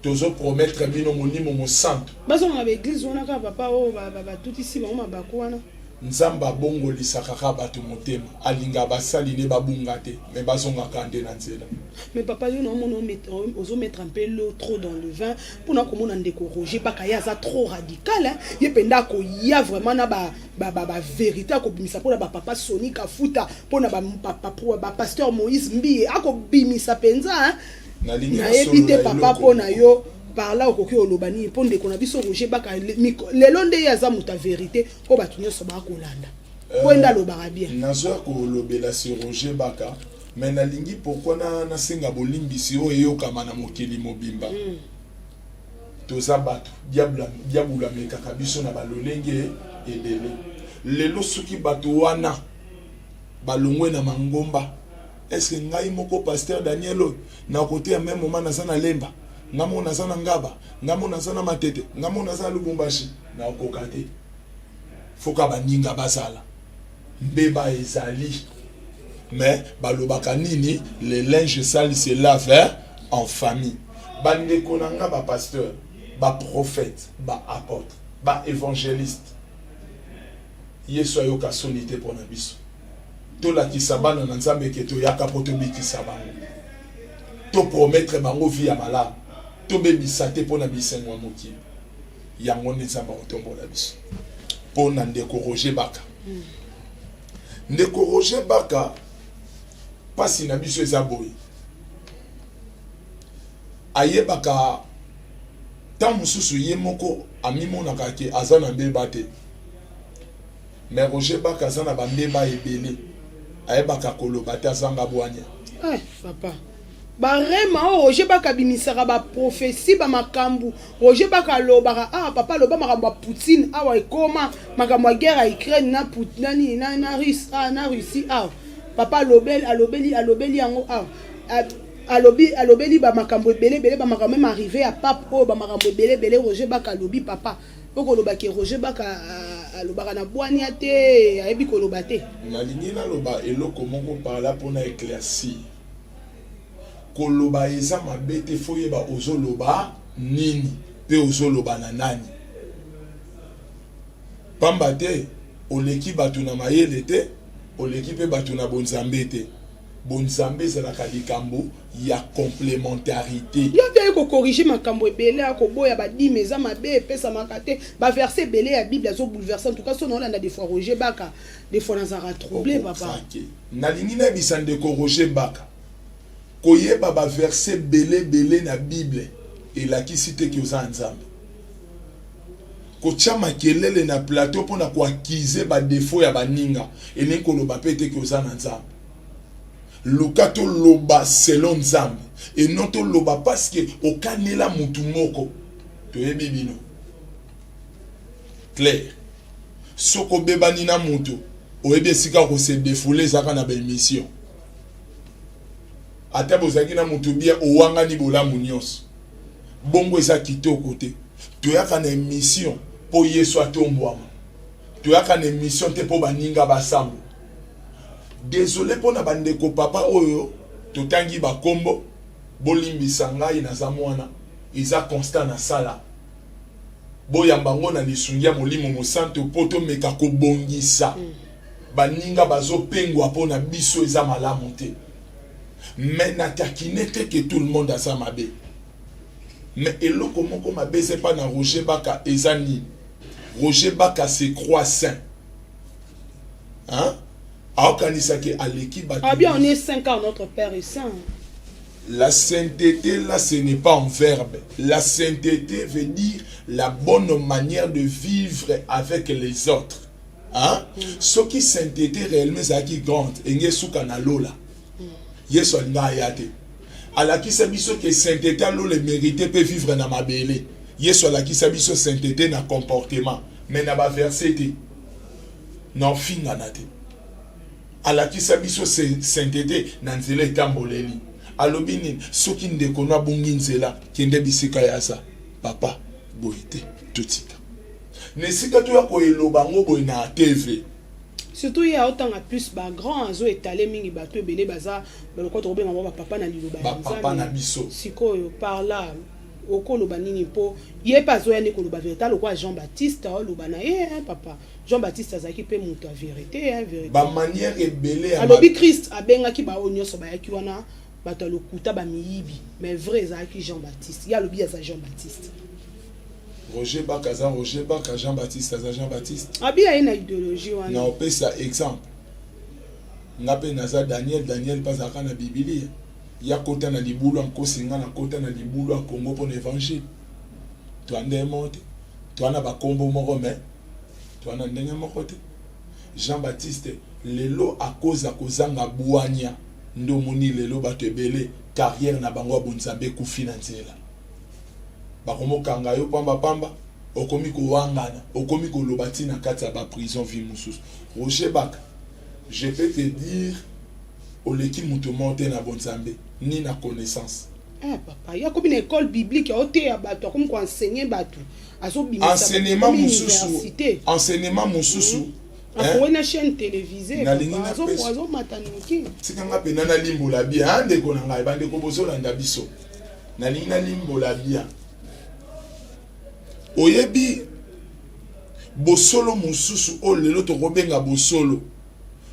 Tozopromettre bino Molimo Mosantu. Bazonga na baeglise wana kaka, papa, oyo batutisi bango mabaku wana. Nzambe abongolisaka kaka bato motema. Alingaka basali ne babunga te, me bazongaka nde na nzela. Mais papa, yo naomona ozomettre un peu l'eau trop dans le vin, mpona komona ndeko Roger Baka, ye aza trop radical, hein. Ye mpenza akoya vraiment na bavérité, akobimisa mpona bapapa Soni Kafuta, mpona bapasteur Moïse Mbiye, akobimisa mpenza, hein. Nalingi Nayebi te nasolola papa, eloko mpo na moko. yo par là okoki oloba nini mpo ndeko na biso Roger Baka lelo nde ye aza moto ya vérité mpo bato nyonso bakolanda, mpo ye nde alobaka bien? Nazoya kolobela si Roger Baka, mais nalingi pourquoi na nasenga bolimbisi oyo eyokama na mokili mobimba. Toza bato, diable, diabolo amekaka biso na balolenge ebele. Lelo soki bato wana balongwe na mangomba, est-ce ngai moko pasteur Daniel oyo nakoteya même moment naza na Lemba, ngai moko naza na Ngaba, ngai moko naza na Matete, ngai moko naza na Lubumbashi? Nakoka te. Foka baninga bazala, mbeba ezali. Mais balobaka nini? Le linge sale se lave, hein, en famille. Bandeko na nga bapasteur, baprophète, baapôtre, baévangéliste, Yesu ayoka soni te mpo na biso. Tolakisa bana na Nzambe ke toyaka mpo tobikisa bango, topromettre bango vie ya malamu. Tobebisa te mpo na bisengo ya mokili. Yango nde Nzambe akotombola biso. Mpo na ndeko Roger Baka, ndeko Roger Baka, mpasi na biso eza boye: ayebaka ntango mosusu ye moko amimonaka ke aza na mbeba te, mais Roger Baka aza na bambeba ebele, ayebaka koloba te, azanga bwania. Eh, papa, barema oyo Roger Baka abimisaka, baprophétie, bamakambo Roger Baka alobaka. Ah papa, aloba makambo ya Poutine awa, ekoma makambo ya guerre ya Ukraine na nani na Russe, ah, na Russie awa. Papa alobeli, alobeli, alobeli yango awa. Alobi, alobeli bamakambo ebele ebele, bamakambo même arrivé ya pape oyo, bamakambo ebele ebele Roger Baka alobi. Papa, okolobaki Roger Baka alobaka na bwania te, ayebi koloba te? Nalingi naloba eloko moko par là mpona éclaircir. Koloba eza mabe te, fo yeba ozoloba nini mpe ozoloba na nani, pamba te oleki bato na mayele te, oleki mpe bato na bonzambe te. Bonzambe ezalaka likambo ya complémentarité. Yo mpe aye kocorriger makambo ebele, akoboya badîme eza mabe, epesamaka te, baverset ebele ya Bible azobouleverse. En tout cas, so naolanda des fois Roger Baka, des fois nazalaka troublé, papa. Okokrake. Nalingi nayebisa ndeko Roger Baka, koyeba baverset ebele ebele na Bible elakisi te ke oza ya Nzambe. Kotia makelele na plateau mpona koaccuser badéfaut ya baninga elingi koloba mpe te ke oza na Nzambe. Luka toloba selon Nzambe et non toloba parce que okanela mutu moko. Toyebi bino clair, soki obebani na mutu, oyebi esika kose défouler, ezalaka na baémission. Ata bozalaki na mutu bien, owangani bolamu nyonso bongo, eza kitoko te. Toyaka na émission mpo Yesu atombwama, toyaka na émission te mpo baninga basambo. Désolé mpo na bandeko papa oyo totangi bakombo, bolimbisa ngai, naza mwana, eza constant nasala. Boyamba ngo na lisungi ya Molimo Mosantu mpo tomeka kobongisa. Baninga bazopengwa mpo na biso, eza malamu te. Mais natakine te ke tout le monde aza mabe. Mais eloko moko mabe eza epa na Roger Baka eza nini? Roger Baka se croit saint, hein? Aokanisa ke aleki bato. Ah bien, on est saint car notre Père est saint. La sainteté, là, ce n'est pas en verbe. La sainteté veut dire la bonne manière de vivre avec les autres. Hein? Soki sainteté réellement ezalaki grande, enge suka na lola. Yesu alinga aya te. Alakisa biso ke sainteté ya lola emérite mpe vivre na mabele. Yesu alakisa biso sainteté na comportement, mais na baverset te. Na ofingana te. Alakisa biso sainteté na nzela etamboleli. Alobi nini? Soki ndeko no abungi nzela, kende bisika ya aza. Papa, boye te, totika. Na esika toya koeloba yango boye na TV. Surtout ye aotanga plus bagrand, azo etale mingi bato ebele baza balokwa, tokobenga bango bapapa na liloba ya Bapapa na biso. Sikoyo par là okoloba nini? Mpo ye mpe azoya nde koloba vérité lokola Jean Baptiste aoloba na ye, hein, papa Jean Baptiste azalaki mpe moto ya vérité, hein, vérité. Bamanière ebele ya Alobi Christ abengaki baoyo nyonso bayaki wana bato ya lokuta, bamiyibi, mais vrai ezalaki Jean Baptiste. Ye alobi aza Jean Baptiste. Roger Baka aza Roger Baka, Jean Baptiste aza Jean Baptiste. Abi aye na idéologie wana. Na opesa exemple, nga mpe naza Daniel. Daniel mpe azalaka na Bibilia. Ya kota na libulu ya nkosi, nga nakota na libulu ya Congo mpo na évangile. Toa ndenge moko te, toa na bakombo moko, mais toa na ndenge moko te. Jean Baptiste lelo akoza kozanga bwanya nde omoni lelo bato ebele carrière na bango ya bonzambe ekufi na nzela. Bakomokanga yo pambapamba, okomi kowangana, okomi koloba ntina kati ya baprison vie mosusu. Roger Baka, je peux te dire, oleki moto moko te na bonzambe ni na connaissance. Eh, papa ye akomi na école biblique, aoteya bato, akomi koenseigner bato, azobimisa enseignement mosusu, enseignement mosusu. Afongoli na chaîne télévisée. Nalingi azomata noki. Tika nga mpena nalimbola bien, a ndeko na ngai, bandeko bozolanda biso, nalingi nalimbola bien. Oyebi bosolo mosusu oyo lelo tokobenga bosolo,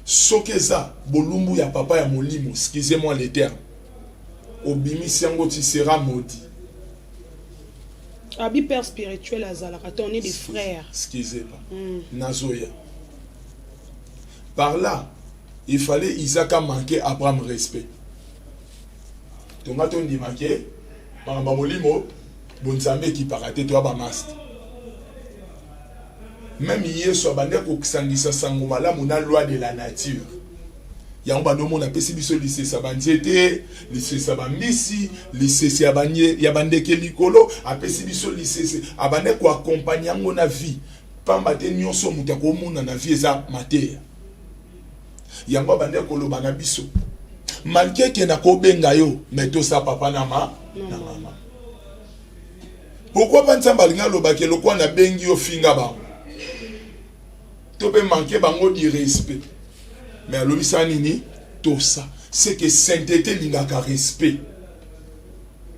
soki eza bolumbu ya papa ya molimo, excusez-moi le terme, obimisi yango, tu seras maudit. Abi père spirituel azalaka te, on est des frères. Excusez pas. Nazoya par là. Il fallait Isaac a manqué Abraham respect. Tonga tondima ke makambo ya molimo, bonzambe ekipaka te. Toya bamaste, même Yesu abandi kosangisa sango malamu na loi de la nature. Yango bandomona apesi biso lisese ya banzete, lisese ya bambisi, lisese ya bandeke likolo. Apesi biso lisese, abandi koaccompagner yango na vie, pamba te nyonso moto akomona na vie eza mateya. Yango abandi koloba na biso, malgré ke nakobenga yo, mais tosa papa na ma na mama. Pourquoi pas Nzambe alingi alobaki lokwa nabengi yo, finga bango to mpe manque bango du respect, mais alobisa nini? Tosa. C'est que sainteté elingaka respect,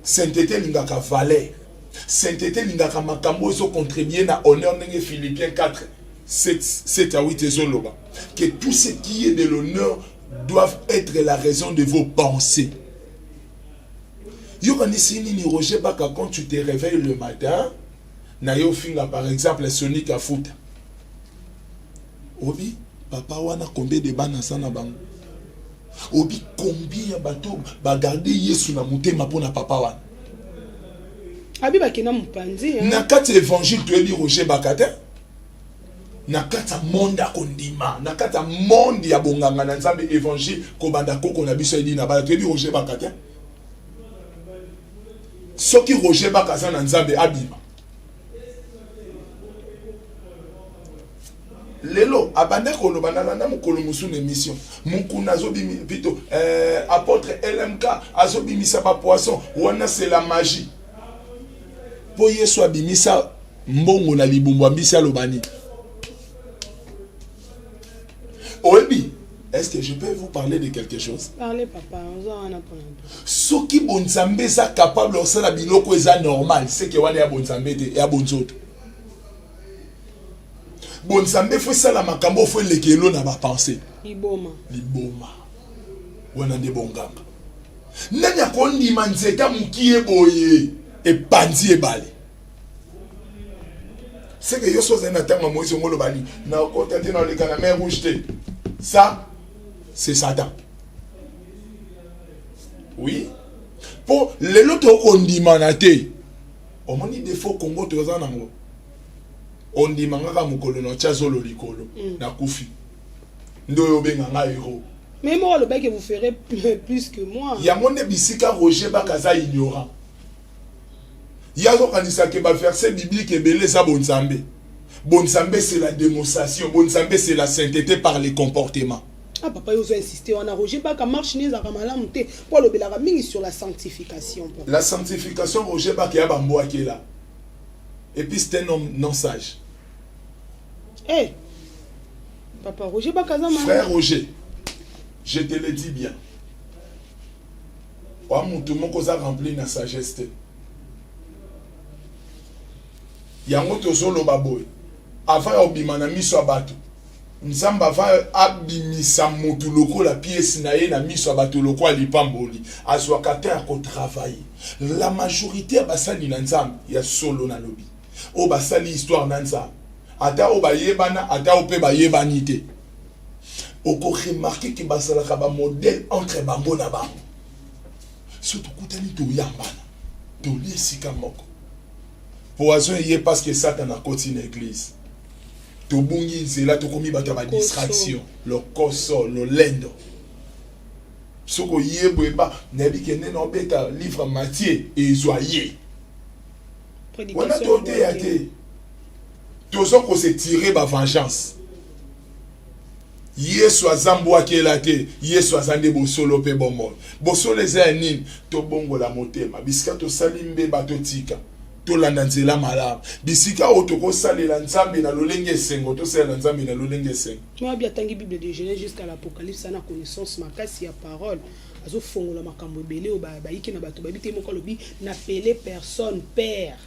sainteté elingaka valeur, sainteté elingaka makambo oyo ezocontribue na honneur, ndenge Philippiens 4 7, 7 à 8 ezoloba que tout ce qui est de l'honneur doivent être la raison de vos pensées. Yokanisi nini, Roger Baka? Quand tu te réveilles le matin na yo, finga par exemple Sonic Afuta, obi papa wana combien de bana aza na bango, obi combien ya bato bagarde Yesu na motema mpona papa wana. Abi bakenda mopanzi. Na kati ya évangile toyebi Roger Baka te. Na kati ya monde ya kondima, na kati ya monde ya bonganga na Nzambe, évangile, kobanda koko na biso edi na bana, toyebi Roger Baka te. Soki Roger Baka aza na Nzambe, abima lelo. Abanda koloba, nalanda mokolo mosusu na émission, Mokuna azobimi plutôt apôtre LMK azobimisa bapoisson wana, c'est la magie. Mpo Yesu abimisa mbongo na libumbu ambisi, aloba nini? Oyebi, est-ce que je peux vous parler de quelque chose? Parlez, papa, oza wana mpona. Soki bonzambe eza capable kosala biloko eza normal, seke wana ya bonzambe te, ya bonzoto. Bonzambe faut esala makambo, faut eleka elo na bapense. Liboma. Liboma wana nde bonganga. Nani akondima nzete mokie boye epanzi ebale? Seke yo so ozali na ntango ya Moïse, ongo oloba nini? Nakota te, naoleka na mer Rouge te. Ça C'est Satan. Oui, mpo lelo tokondimana te. Omoni défaut Congo toza nango, ondima kaka mokolo na otya zolo likolo, nakufi nde oyo obenga nga héros. Mais moko alobaki: "Vous ferez plus que moi." Yango nde bisika Roger Baka aza ignorant. Ye azokanisaka baverset biblique ebele eza bonzambe. Bonzambe, c'est la démonstration. Bonzambe, c'est la sainteté par les comportements. Ah papa, yo ozo insiste wana. Roger Baka, marche ne ezalaka malamu te mpo alobelaka mingi sur la sanctification, papa. La sanctification, Roger Baka ya bambwakela. Et puis c'est un homme non sage. Eh papa, Roger Baka aza malamu. Frère Roger, je te le dis bien, wa mutu moko oza rempli na sagesse te. Yango tozoloba boye: avant ya obima na miso ya bato, Nzambe avant abimisa motu lokola pièce na ye na miso ya bato lokola lipamboli, azwaka te ya kotravailler. La majorité ya basali na Nzambe ya solo, nalobi oyo basali histoire na Nzambe, ata oyo bayebana, ata oyo mpe bayebani te, okoremarquer ke bazalaka bamodèle entre bango na bango. So tokutani, toyambana, tolia esika moko. Poison eye parce que Satan akoti na église. Tobungi nzela, tokomi bato ya badistraction, lokoso, lolendo. Soki oyebwe eba nayebi ke nde naobeta livre Matthieu, ezwa ye wana. Toteya te, toza kose tirer bavengeance. Yesu aza mbwakela te. Yesu aza nde bosolo mpe bomoi. Bosolo eza ya nini? Tobongola motema. Bisika tosali mbeba, totika, tolanda nzela malamu. Bisika oyo tokosalela Nzambe na lolenge esengo, tosalela Nzambe na lolenge esengo. Moyabi atangi Bible de Genèse jusqu'à l'Apocalypse, ana connaissance makasi ya parole. Azofongola makambo ebele oyo bayiki na bato bayebi te. Moko alobi: "N'appelez personne père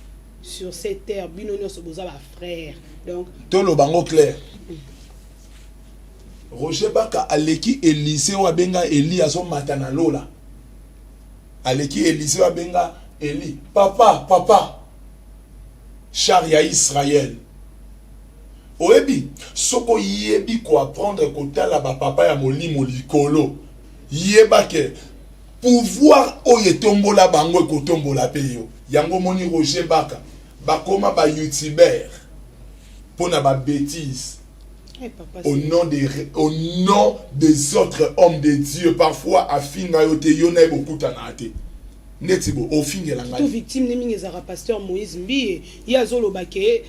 sur cette terre, bino nyonso boza bafrère." Donc Toloba ngo clair: Roger Baka aleki Élysée oyo abenga Eli azomata na lola. Aleki Élysée oyo abenga Eli papa, papa char ya Israel. Oyebi, soki oyebi koapprendre kotala bapapa ya molimo likolo, yeba ke pouvoir oyo etombola bango ekotombola mpe yo. Yango omoni Roger Baka bakoma bayoutubeur mpo na babêtise. Eh, papa, Au nom des autres hommes de Dieu, parfois afinga yo te, yo na ye bokutana te, neti bo ofingela to ngai. Victime nde mingi ezalaka pasteur Moïse Mbiye. Ye azoloba ke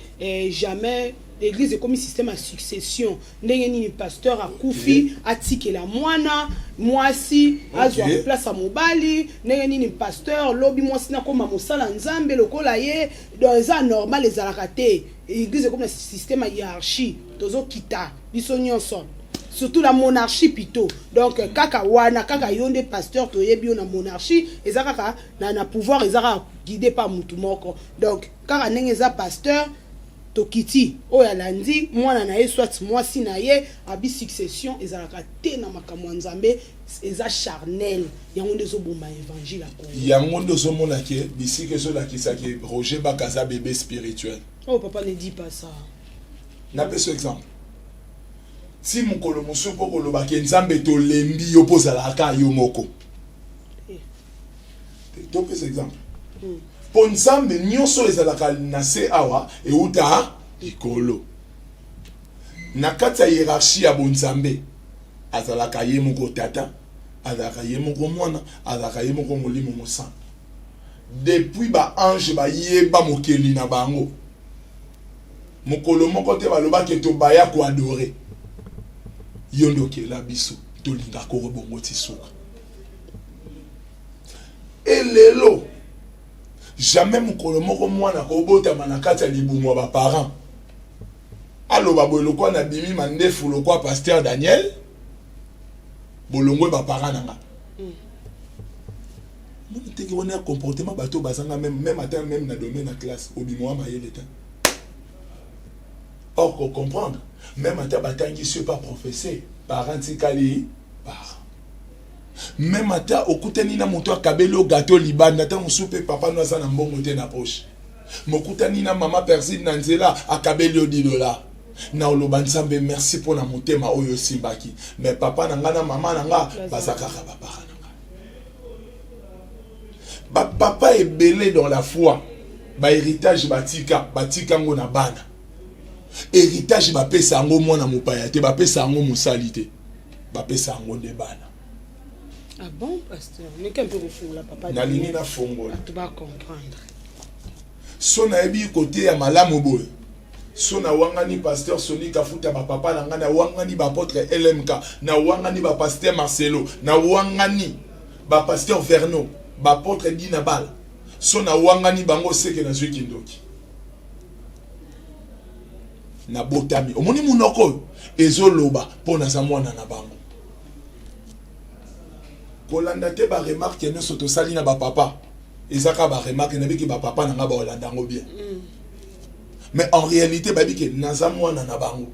jamais église ekomi système ya succession. Ndenge nini pasteur akufi, atikela mwana mwasi azwa place ya mobali? Ndenge nini pasteur lobi mwasi nakoma mosala Nzambe lokola ye? Donc eza normal ezalaka te. Église ekomi na système ya hiérarchie, tozokita biso nyonso, surtout la monarchie plutôt. Donc kaka wana, kaka yo nde pasteur, toyebi yo na monarchie. Eza kaka na pouvoir, eza kaka guidé par mutu moko. Donc kaka ndenge eza pasteur, tokiti, oyo alandi mwana na ye, soit mwasi na ye. Abi succession ezalaka te na makambo ya Nzambe, eza charnel. Yango nde ezoboma évangile ya Congo. Yango nde ozomona ke bisika ezolakisa ke Roger Baka aza bébé spirituel. Oh papa, ne dis pas ça. Napesa exemple: ti mokolo mosusu mpo koloba ke Nzambe tolembi yo mpo ozalaka yo moko. Topesa exemple mpo Nzambe nyonso ezalaka na se awa euta likolo. Na kati ya hiérarchie ya bonzambe, azalaka ye moko Tata, azalaka ye moko Mwana, azalaka ye moko Molimo Mosantu. Depuis baange bayeba mokeli na bango, mokolo moko te balobaki tobaya koadorer yo nde okela biso, tolingaka bongo ti suka. Elelo jamais mokolo moko mwana kobotama na kati ya libumu ya baparent aloba boye: "Lokwa nabimi mandefu lokwa pasteur Daniel, bolongwe baparent na nga." Moni teke wana ya comportement, bato bazanga même ata même na domaine ya classe, obima wa mayele te. Or kocomprendre, même ata batangisi yo pa professeur, parent tikali parent. Même ata okutani na moto akabeli yo gâteau libanda, ata mosusu mpe papa no aza na mbongo te na poche, mokutani na mama Persine na nzela, akabeli yo 10 dollar. Na oloba Nzambe merci mpo na motema oyo osimbaki. Mais papa na nga na mama na nga baza kaka ba parents na nga. Ba papa ebele dans la foi ba héritage batika, batika ngo na bana. Héritage bapesa yango mwana mopaya te, bapesa yango mosali te, bapesa yango nde bana. Ah bon, pasteur, meka mpe kofungola papa. Nalingi nafongola. Bato ba comprendre. So nayebi koteya malamu boye. So nawangani pasteur Sony Kafuta ba papa na ngai, nawangani ba apôtre LMK, nawangani ba pasteur Marcelo, nawangani ba pasteur Verno, ba apôtre Dina Bala. So nawangani bango seke nazwi kindoki. Nabotami. Omoni munoko oyo ezoloba mpo naza mwana na bango. Kolanda te ba remarque nyonso tosali na ba papa. Eza kaka ba remarque nabiki ba papa na nga baolanda yango bien. Mais en réalité bayebi ke naza mwana na bango.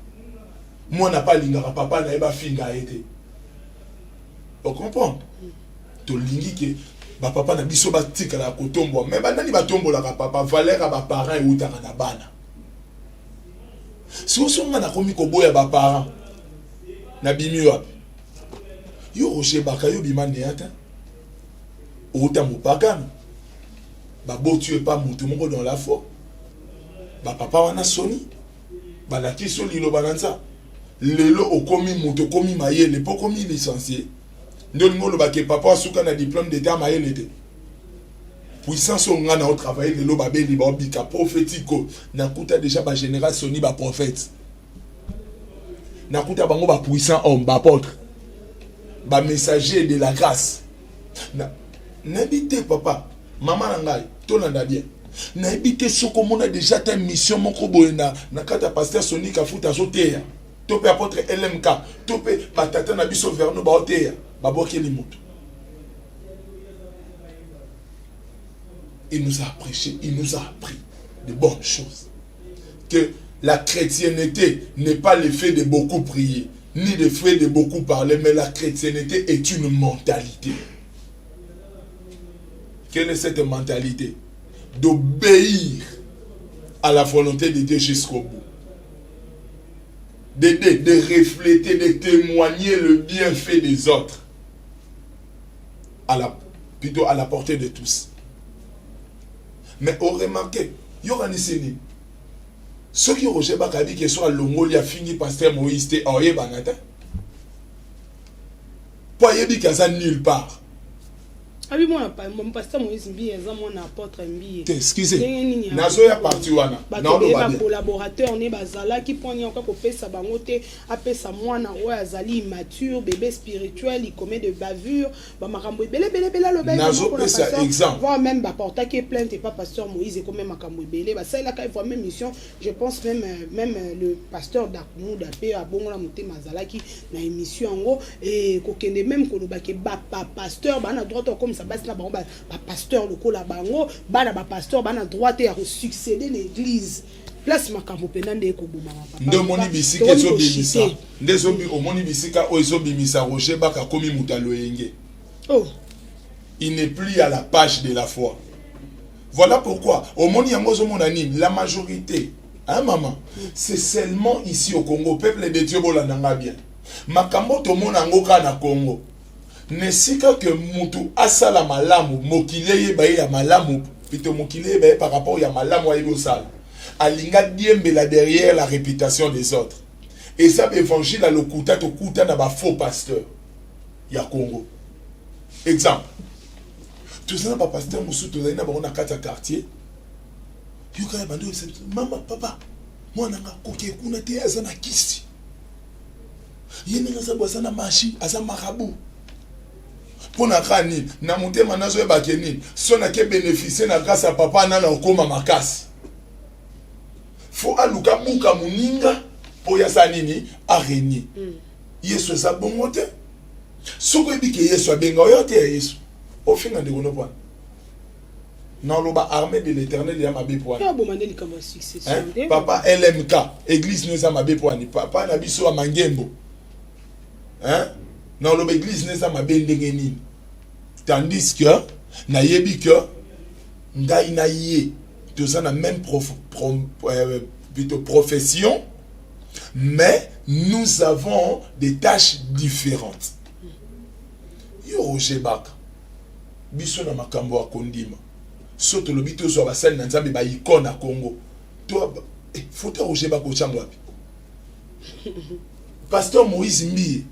Mwana pa alingaka papa na ye bafinga ye te. O comprendre? Tolingi ke ba papa na biso batikala kotombwa. Mais banani batombolaka papa? Valeur ya ba parents eutaka na bana. Sikoyo soki nga nakomi koboya ba parents, nabimi wapi? Yo Roger Baka, yo bima neya te. Outa mopagano. Baboti yo epa mutu moko dans la foi. Ba papa wana soni. Balakisi yo liloba na Nzambe. Lelo okomi mutu, okomi mayele, po okomi licencié. Nde olingi oloba ke papa asuka na diplôme d'état mayele te. Puissance oyo nga na o travailler lelo babeli ba obika prophétique nakuta déjà ba général Sony ba prophète. Nakuta bango ba puissant homme, ba apôtre, ba messager de la grâce. Na nayebi te papa, mama na ngai, tolanda bien. Nayebi te soki omona déjà ta mission moko boye na na kati ya pasteur Sony Kafuta azoteya to pe apôtre LMK to pe batata na biso Verno baoteya babwakeli moto. Il nous a prêché, il nous a appris de bonnes choses. Que la chrétienté n'est pas le fait de beaucoup prier, ni le fait de beaucoup parler, mais la chrétienté est une mentalité. Quelle est cette mentalité? D'obéir à la volonté de Dieu jusqu'au bout. D'aider, de refléter, de témoigner le bienfait des autres. À la, plutôt à la portée de tous. Mais on remarquait, yokanisi nini? Soki Roger Baka abi ke so alongoli afingi pasteur Moïse te, aoyebana te. Po ayebi ke aza nulle part. Abi mwana pasteur Moïse Mbiye aza mwana apôtre Mbiye. Te, excusez. Nazoya parti wana. Bato ba collaborateur ne bazalaki po nini akoka kopesa bango te, apesa mwana oyo azali immature, bébé spirituel, il commet de bavure, ba makambo ebele ebele ebele aloba ye vraiment pona Nazopesa pasteur, exemple. voire même ba portaki ye plainte epa pasteur Moïse ekomi makambo ebele, basalelaka ye vraiment mission, je pense même, même le pasteur Dakumuda pe abongola motema azalaki na émission yango et kokende même koloba ke ba, ba pasteur ba na droit ya kokomisa basi na bango ba, ba pasteur lokola bango, bana ba pasteur ba na droit te ya ko succéder na église. Place makambo pena nde ekobomama papa. Nde omoni bisika Tokomi ezobimisa, kochite. nde ezobi, omoni bisika oyo ezobimisa Roger Baka akomi moto ya loyenge. Oh. Il n'est plus à la page de la foi. Voilà pourquoi omoni yango ozomona nini la majorité, hein maman, c'est seulement ici au Congo, peuple de Dieu bolanda nga bien. Makambo tomona yango kaka na Congo. Nesika que mutu asala malamu, mokili eyeba ye ya malamu, plutôt mokili eyeba ye par rapport ya malamu ayebi osala. Alinga diembela derrière la réputation des autres. Et ça évangile à lokuta tokuta na ba faux pasteurs ya Congo. Exemple. Tozali na ba pasteur mosusu tozali na bango na kati ya quartier. Yoka ya bando yebisa biso, mama papa mwana nga koke kuna te aza na kisi. Ye ndenge aza boye aza na magie, aza marabout. Mpo na kaka nini? Na motema nazoyeba ke nini? So nake bénéficier na grâce ya papa na na okoma makasi. Faut aluka buka moninga mpo ye asala nini? A régner. Yesu eza bongo te. Soki oyebi ke Yesu abenga oyo te ya Yesu, ofinga ndeko no pwana. Naloba armée de l'éternel ya mabe pwana. Ya boma nde likambo ya succession Hein? nde. Papa LMK, église no eza mabe pwani. Papa na biso ya Mangembo. Hein? Naloba église no eza mabe ndenge nini? Tandis que nayebi que ngai na ye toza na même prof, pro, plutôt profession. Mais nous avons des tâches différentes. Yo Roger Baka, biso na makambo ya kondima, so tolobi tozwa basali na Nzambe ba icône na Congo, to photo ya Roger Baka otyango wapi? Pasteur Moïse Mbiye,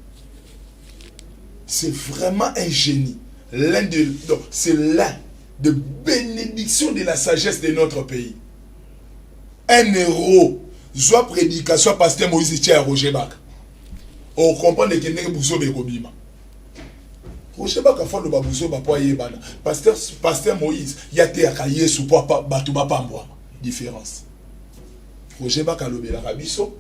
c'est vraiment un génie, l'un de donc c'est l'un de bénédiction de la sagesse de notre pays, un héros. Zwa prédication pasteur Moïse, tia ya Roger Baka, ocomprendre ke ndenge buzoba ekobima. Roger Baka faut aloba buzoba mpo ayebana. Pasteur Moïse ya teyaka Yesu mpo bato bapambwama. Différence: Roger Baka alobelaka biso,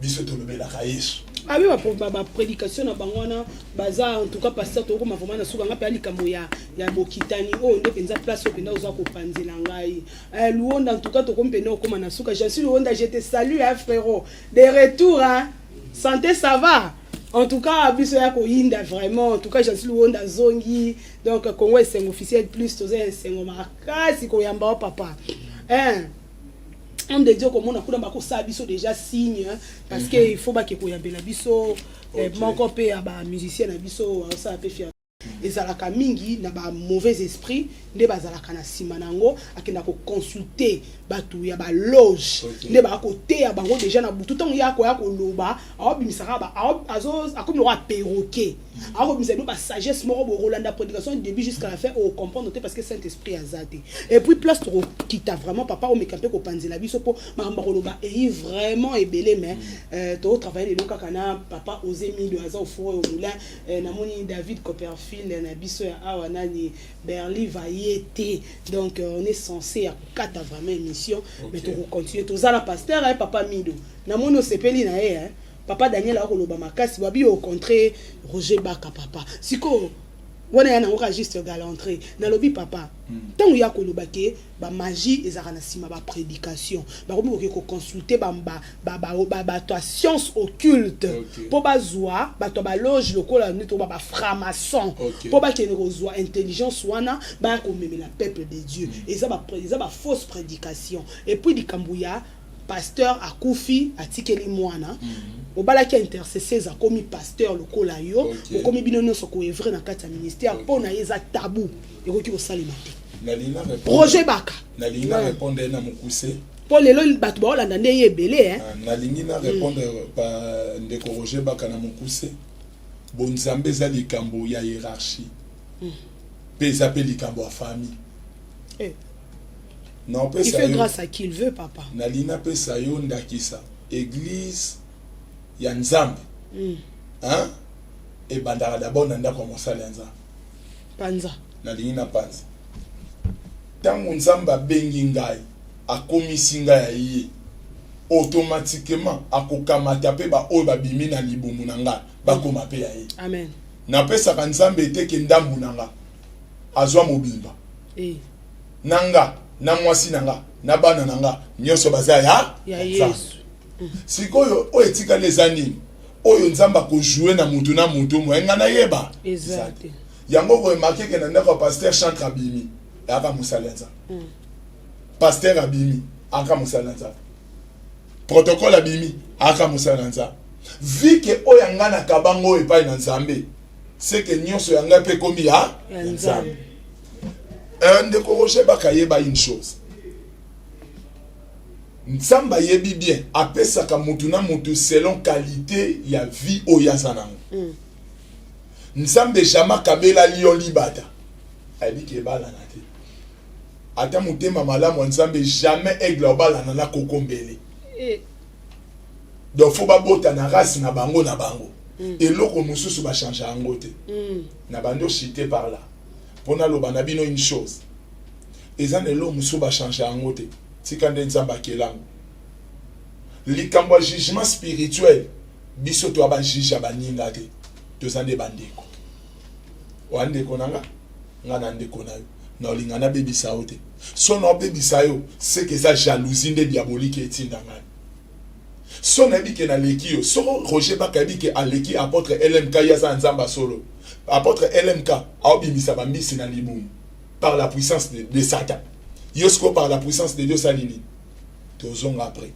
biso tolobelaka Yesu. Abi baprédication na bango wana baza. En tout cas, pasteur, tokokoma vraiment na suka. Nga mpe ya likambo ya bokitani oyo nde mpenza place oyo mpenza oza kopanzela ngai. Luonda, en tout cas tokomi mpenza okóma na suka. Je suis Luonda, je te salue, hein, frérot, de retour, hein. Santé, ça va? En tout cas biso ya koyinda vraiment. En tout cas Jansi Luonda zongi. Donc Congo Esengo Officiel Plus, toza esengo makasi koyamba o papa, hein. Homme de Dieu, komona kuna bakosala biso déjà signe, hein, parce que il faut bake koyambela biso moko mpe ya bamusicien na biso osala mpe fier. Ezalaka mingi na bamauvais esprit nde bazalaka na nsima na yango. Akenda koconsulte bato ya baloge nde baka koteya bango déjà na butu. Ntango ye akoya koloba, aobimisaka, akomi lokola perroquet, akobimisa bino basagesse moko boye. Kolanda prédication du début jusqu'à la fin, ocomprendre te, parce que Saint Esprit aza te. Et puis place tokokita vraiment, papa, omeka mpe kopanzela biso, mpo makambo koloba eyi vraiment ebele. Mais tokotravaille lelo kaka na papa Ose Mido, aza au four au moulin. Namoni David Copperfield na biso ya awa, nani, Berli vaye te. Donc on est censé ya kokata vraiment émission, mais tokocontinue. Toza na pasteur, papa Mido. Namoni osepeli na ye, eh? Papa Daniel akoloba makasi babi au contraire Roger Baka. Papa, sikoyo wana ya nango kaka juste galanterie. Nalobi papa, ntango ya koloba ke bamagie ezalaka na nsima baprédication, bakomi koke koconsulte bato ya science occulte mpo bazwa bato ya baloge lokola neti oba bafranc-maçon, mpo bakende kozwa intelligence wana, baya komemela peuple de Dieu. Eza bafausse prédication. Et puis likambo ya pasteur akufi, atikeli mwana, obalaki intercesseuse, akomi pasteur lokola yo, okomi bino nyonso koœuvrer na kati ya ministère, mpo na ye eza tabu, ekoki kosalema te. Nalingi na Roger Baka. Nalingi na répondre ye na mokuse. Mpo lelo bato baolanda nde ye ebele, hein. Ah, nalingi na répondre pa ndeko Roger Baka na mokuse. Bonzambe eza likambo ya hiérarchie, mpe eza mpe likambo ya famille. Il Naopesa fait yo grâce à qui il veut, papa. Nalingi napesa yo ndakisa. Église ya Nzambe, hein? Ebandaka d'abord na ndako ya mosali ya Nzambe. Panza. Nalingi na panza. Ntango Nzambe abengi ngai, akomisi ngai ya ye, automatiquement akokamata mpe baoyo babimi na libumu na ngai, bakoma mpe ya ye. Amen. Napesaka Nzambe eteke ndambu na nga, azwa mobimba. Na nga na mwasi na nga na bana na nga nyonso baza ya ya Nzambe. Yesu. Sikoyo oyo etikali eza nini? Oyo Nzambe akojoue na mutu na mutu moye nga nayeba. Eza te. Yango koremarquer ke na ndako ya pasteur chantre abimi, ayaka mosali ya Nzambe. Pasteur abimi, aka mosali ya Nzambe. Protocole abimi, aka mosali ya Nzambe. Vi ke oyo ya ngai nakabango oyo epai na Nzambe, seke nyonso ya ngai mpe ekomi ya ya ya Nzambe. Nzambe. Ndeko Roger Baka, yeba une chose: Nzambe ayebi bien, apesaka mutu na mutu selon qualité ya vie oyo aza nango. Nzambe jamais akabela lion libata, ayebi ke ebalana te. Ata motema malamu ya Nzambe, jamais aigle obalana na kokombele. Donc faut babota na race na bango na bango. Eloko mosusu bachange yango te. Na bandi ochite par là mpo naloba na bino une chose: eza na eloko mosusu bachange yango te, tika nde Nzambe akelango. Likambo ya jugement spirituel, biso toya bajuge ya baninga te, toza nde bandeko. Oya ndeko na nga, nga na ndeko na yo, na olinga nabebisa yo te. So na obebisa yo, seke eza jalousie nde diabolike etinda ngai. So nayebi ke naleki yo, soko Roger Baka ayebi ke aleki apôtre LMK, ye aza na Nzambe ya solo. Apôtre LMK aobimisa bambisi na libumu par la puissance de Satan. Yo sikoyo, par la puissance de Dieu, osali nini? Tozonga après.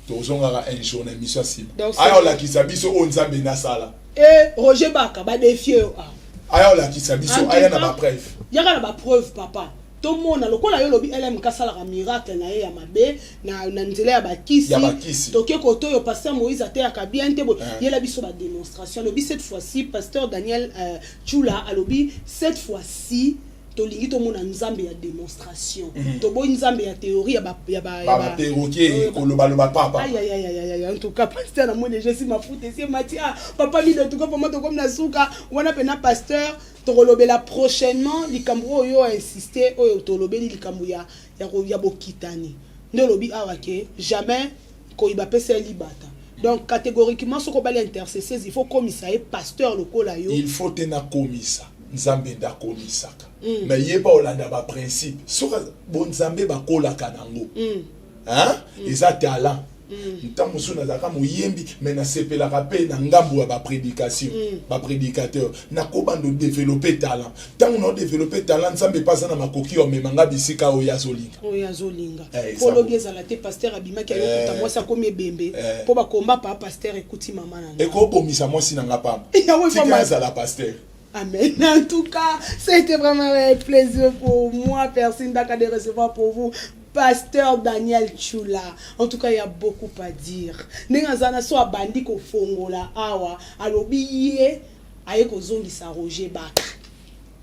Tozongaka un jour na émission ya nsima. Donc, Aya olakisa biso oyo Nzambe nasala. E Roger Baka badéfier yo ah. Aya olakisa biso. En tout Aya na cas, bapreuve. Yaka na bapreuve, papa, tomona. Lokola yo olobi LMK asalaka miracle na ye ya mabe na nzela ya bakisi. Ya bakisi. Toke kote oyo pasteur Moïse ateyaka bien te boye. Eh. Yela biso badémonstration. Alobi cette fois-ci, pasteur Daniel Chula alobi cette fois-ci tolingi tomona Nzambe ya démonstration. Toboyi Nzambe ya théorie ya Baperroquet. Kolobaloba papa. Aïe, aïe, aïe, aïe, aïe, en tout cas, pasteur, namoni déjà si mafuta esi emati. Ah, papa Mido, en tout cas, vraiment tokomi na suka wana mpena. Pasteur, tokolobela prochainement likambo oyo insiste, oyo tolobeli, likambo ya bokitani. Nde olobi awa ke jamais koyiba pesa ye libata. Donc catégoriquement, soki obali intercesseuse, il faut komisa ye pasteur lokola yo. Il faut te nakomisa, Nzambe nde akomisaka. Mais yeba olanda baprincipe. Soki bonzambe bakolaka nango. Hein? Eza talent. Ntango mosusu nazalaka moyembi, mais nasepelaka mpe na ngambo ya baprédication, baprédicateur. Nakobanda odévelopper talent. Ntango na odévelopper talent, Nzambe mpe aza na makoki omemanga bisika oyo azolinga. Oyo azolinga. Eh, mpo lobi ezala te pasteur abimaki, ayokuta mwasi akomi ebembe. Mpo bakomba pa pasteur ekuti mama na nga. Ekobomisa mwasi na nga pamba. Yango Tika azala pasteur. Amen. En tout cas, c'était vraiment un plaisir pour moi, Percine Daka, de recevoir pour vous Pasteur Daniel Chula. En tout cas, il y a beaucoup à dire. Ndenge aza na so abandi kofongola awa, alobi ye aye kozongisa Roger Baka.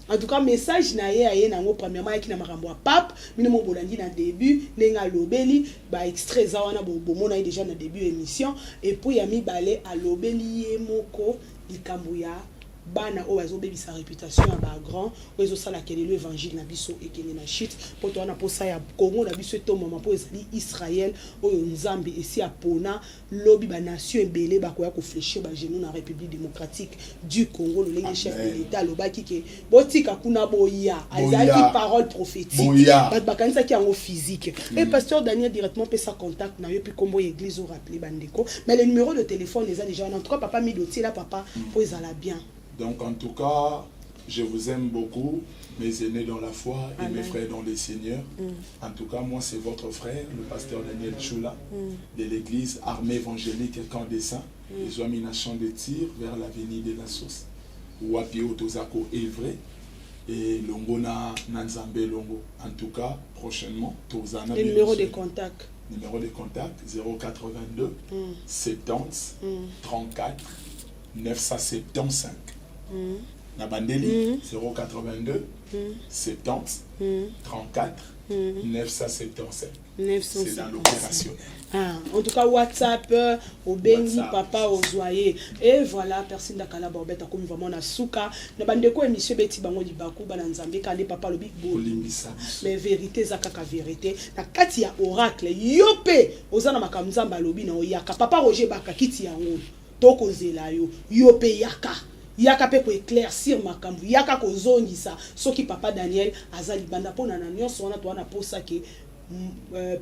En tout cas, message na ye aye nango, premièrement ayaki na makambo ya pape. Bino mo bolandi na début ndenge alobeli, baextrait eza wana, bomona ye déjà na début émission. Et puis ya mibale, alobeli ye moko likambo ya bana oyo bazobebisa réputation ya bagrand, oyo ezosalaka lelo évangile na biso ekende na chute. Mpo to wana mposa ya Kongo na biso etomama, mpo ezali Israel oyo Nzambe esi apona. Lobi banation ebele bakoya kofléchir bagenou na République démocratique du Congo, lolenge chef de l'État alobaki ke botika kuna, boya. Ezalaki parole prophétique, bato bakanisaki yango physique. Et pasteur Daniel, directement pesa contact na yo, puis kombo ya église, orappeler bandeko. Mais le numéro de téléphone eza déjà wana. En tout cas, papa Mido, tiela papa mpo ezala bien. Donc en tout cas, je vous aime beaucoup, mes aînés dans la foi et Amen. Mes frères dans le Seigneur. En tout cas, moi, c'est votre frère, le pasteur Daniel Choula, de l'église Armée évangélique Camp des Saints. Ils ont mis un champ de tir vers l'avenue de la Source. Wapi Otozako est vrai. Et Longo na Nzambe Longo. En tout cas, prochainement, Tozana. Le numéro de contact. Numéro de contact 082 70 34 975. Na bandeli 082 70 34 975. C'est dans 975. L'opérationnel. Ah, en tout cas, WhatsApp, obengi WhatsApp. Papa ozwa ye. Et voilà, personne dakala borbet akomi vraiment na suka na bandeko. Émission beti bango libaku, bana Nzambe kande. Papa alobi Kolimbisa biso. Mais vérité eza kaka vérité. Na kati ya oracle, yo mpe oza na makambo Nzambe alobi na oyaka. Papa Roger Baka, kiti yango tokozela yo. Yo mpe yaka, yaka mpe koéclaircir makambo, yaka kozongisa soki papa Daniel aza libanda. Mpona na nyonso wana, towana posa ke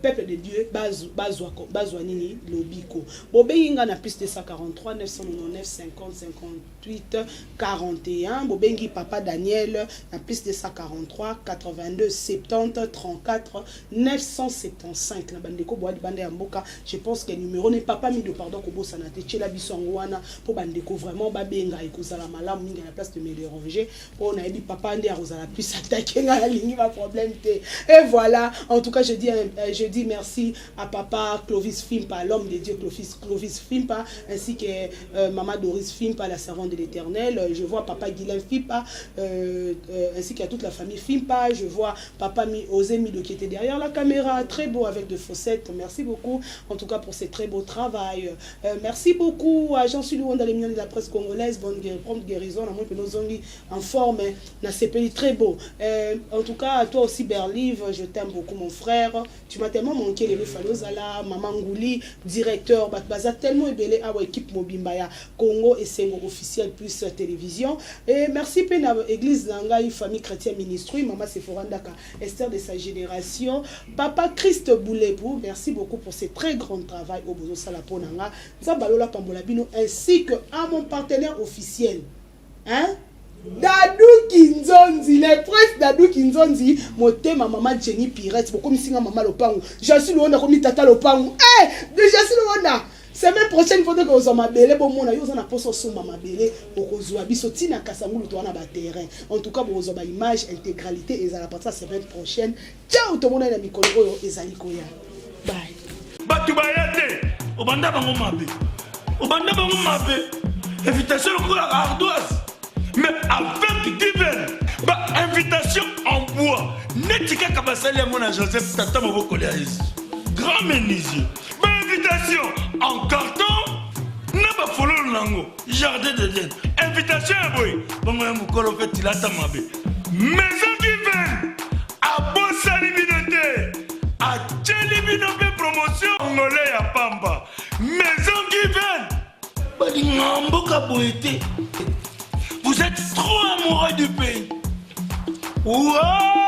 peuple de Dieu bazwa nini? Lobiko. Bobengi nga na plus 243 999 50 58 41. Bobengi papa Daniel na plus 243 82 70 34 975. Na bandeko boya libanda ya mboka, je pense que numéro ne papa Mido, pardon, kobosana te, tiela biso yango wana mpo bandeko vraiment babenga, ekozala malamu mingi à la place de me déranger, mpo nayebi papa nde akozala plus attaqué. Ngai nalingi baproblème te. Et voilà, en tout cas, je dis merci à papa Clovis Fimpa, l'homme de Dieu Clovis Fimpa, ainsi que maman Doris Fimpa, la servante de l'Éternel. Je vois papa Guilain Fimpa, ainsi qu'à toute la famille Fimpa. Je vois papa Osé Mido qui était derrière la caméra, très beau avec de fossettes. Merci beaucoup en tout cas pour ce très beau travail. Merci beaucoup à Jean Sulou dans les de la presse congolaise. Bonne guérison na moi zongi en forme na CPI, très beau. En tout cas, à toi aussi Berlive, je t'aime beaucoup, mon frère, tu m'as tellement manqué. Les Falozala, maman Ngouli, directeur bato baza tellement ebele awa, équipe mobimba ya Congo Esengo officiel plus télévision. Et merci mpe na église na ngai, Famille Chrétien Ministry, mama Sephora Ndaka, Esther de sa génération, papa Christ Boulebou, merci beaucoup pour ce très grand travail oyo bozosala mpo na nga. Nzambe alola pambola bino, ainsi que à mon partenaire officiel, hein, Dadu Kinzonzi, le prince Dadu Kinzonzi, motema mama Jenny Pirette, bokomisi nga mama lopangu. Je suis le komi tata lopangu. Eh, je suis le Bomona semaine prochaine, faut tokozwa mabele. Bomona, yo oza na mposa osomba mabele, okozwa biso ntina Kasangulu, to wana baterrain. En tout cas, bokozwa baimage intégralité ezala partir ya semaine prochaine. Ciao, tomonani na mikolo oyo ezali koya. Bye. Bato baya te, obanda bango mabe, obanda bango mabe. Invitation lokola ardoise, mais avec Given, bainvitation en bois neti kaka basali yango na Joseph, tata mobokoli ya Yesu, grand menuisier. Bainvitation en carton na bafololo nango, jardin d'Eden. Invitation ya boye bongo ya mokolo mpe tilata mabe. Maison Given abosani bino te, atieli bino mpe promotion ngole ya pamba. Maison Given balinga mboka boye te. Vous êtes trop amoureux du pays. Wow!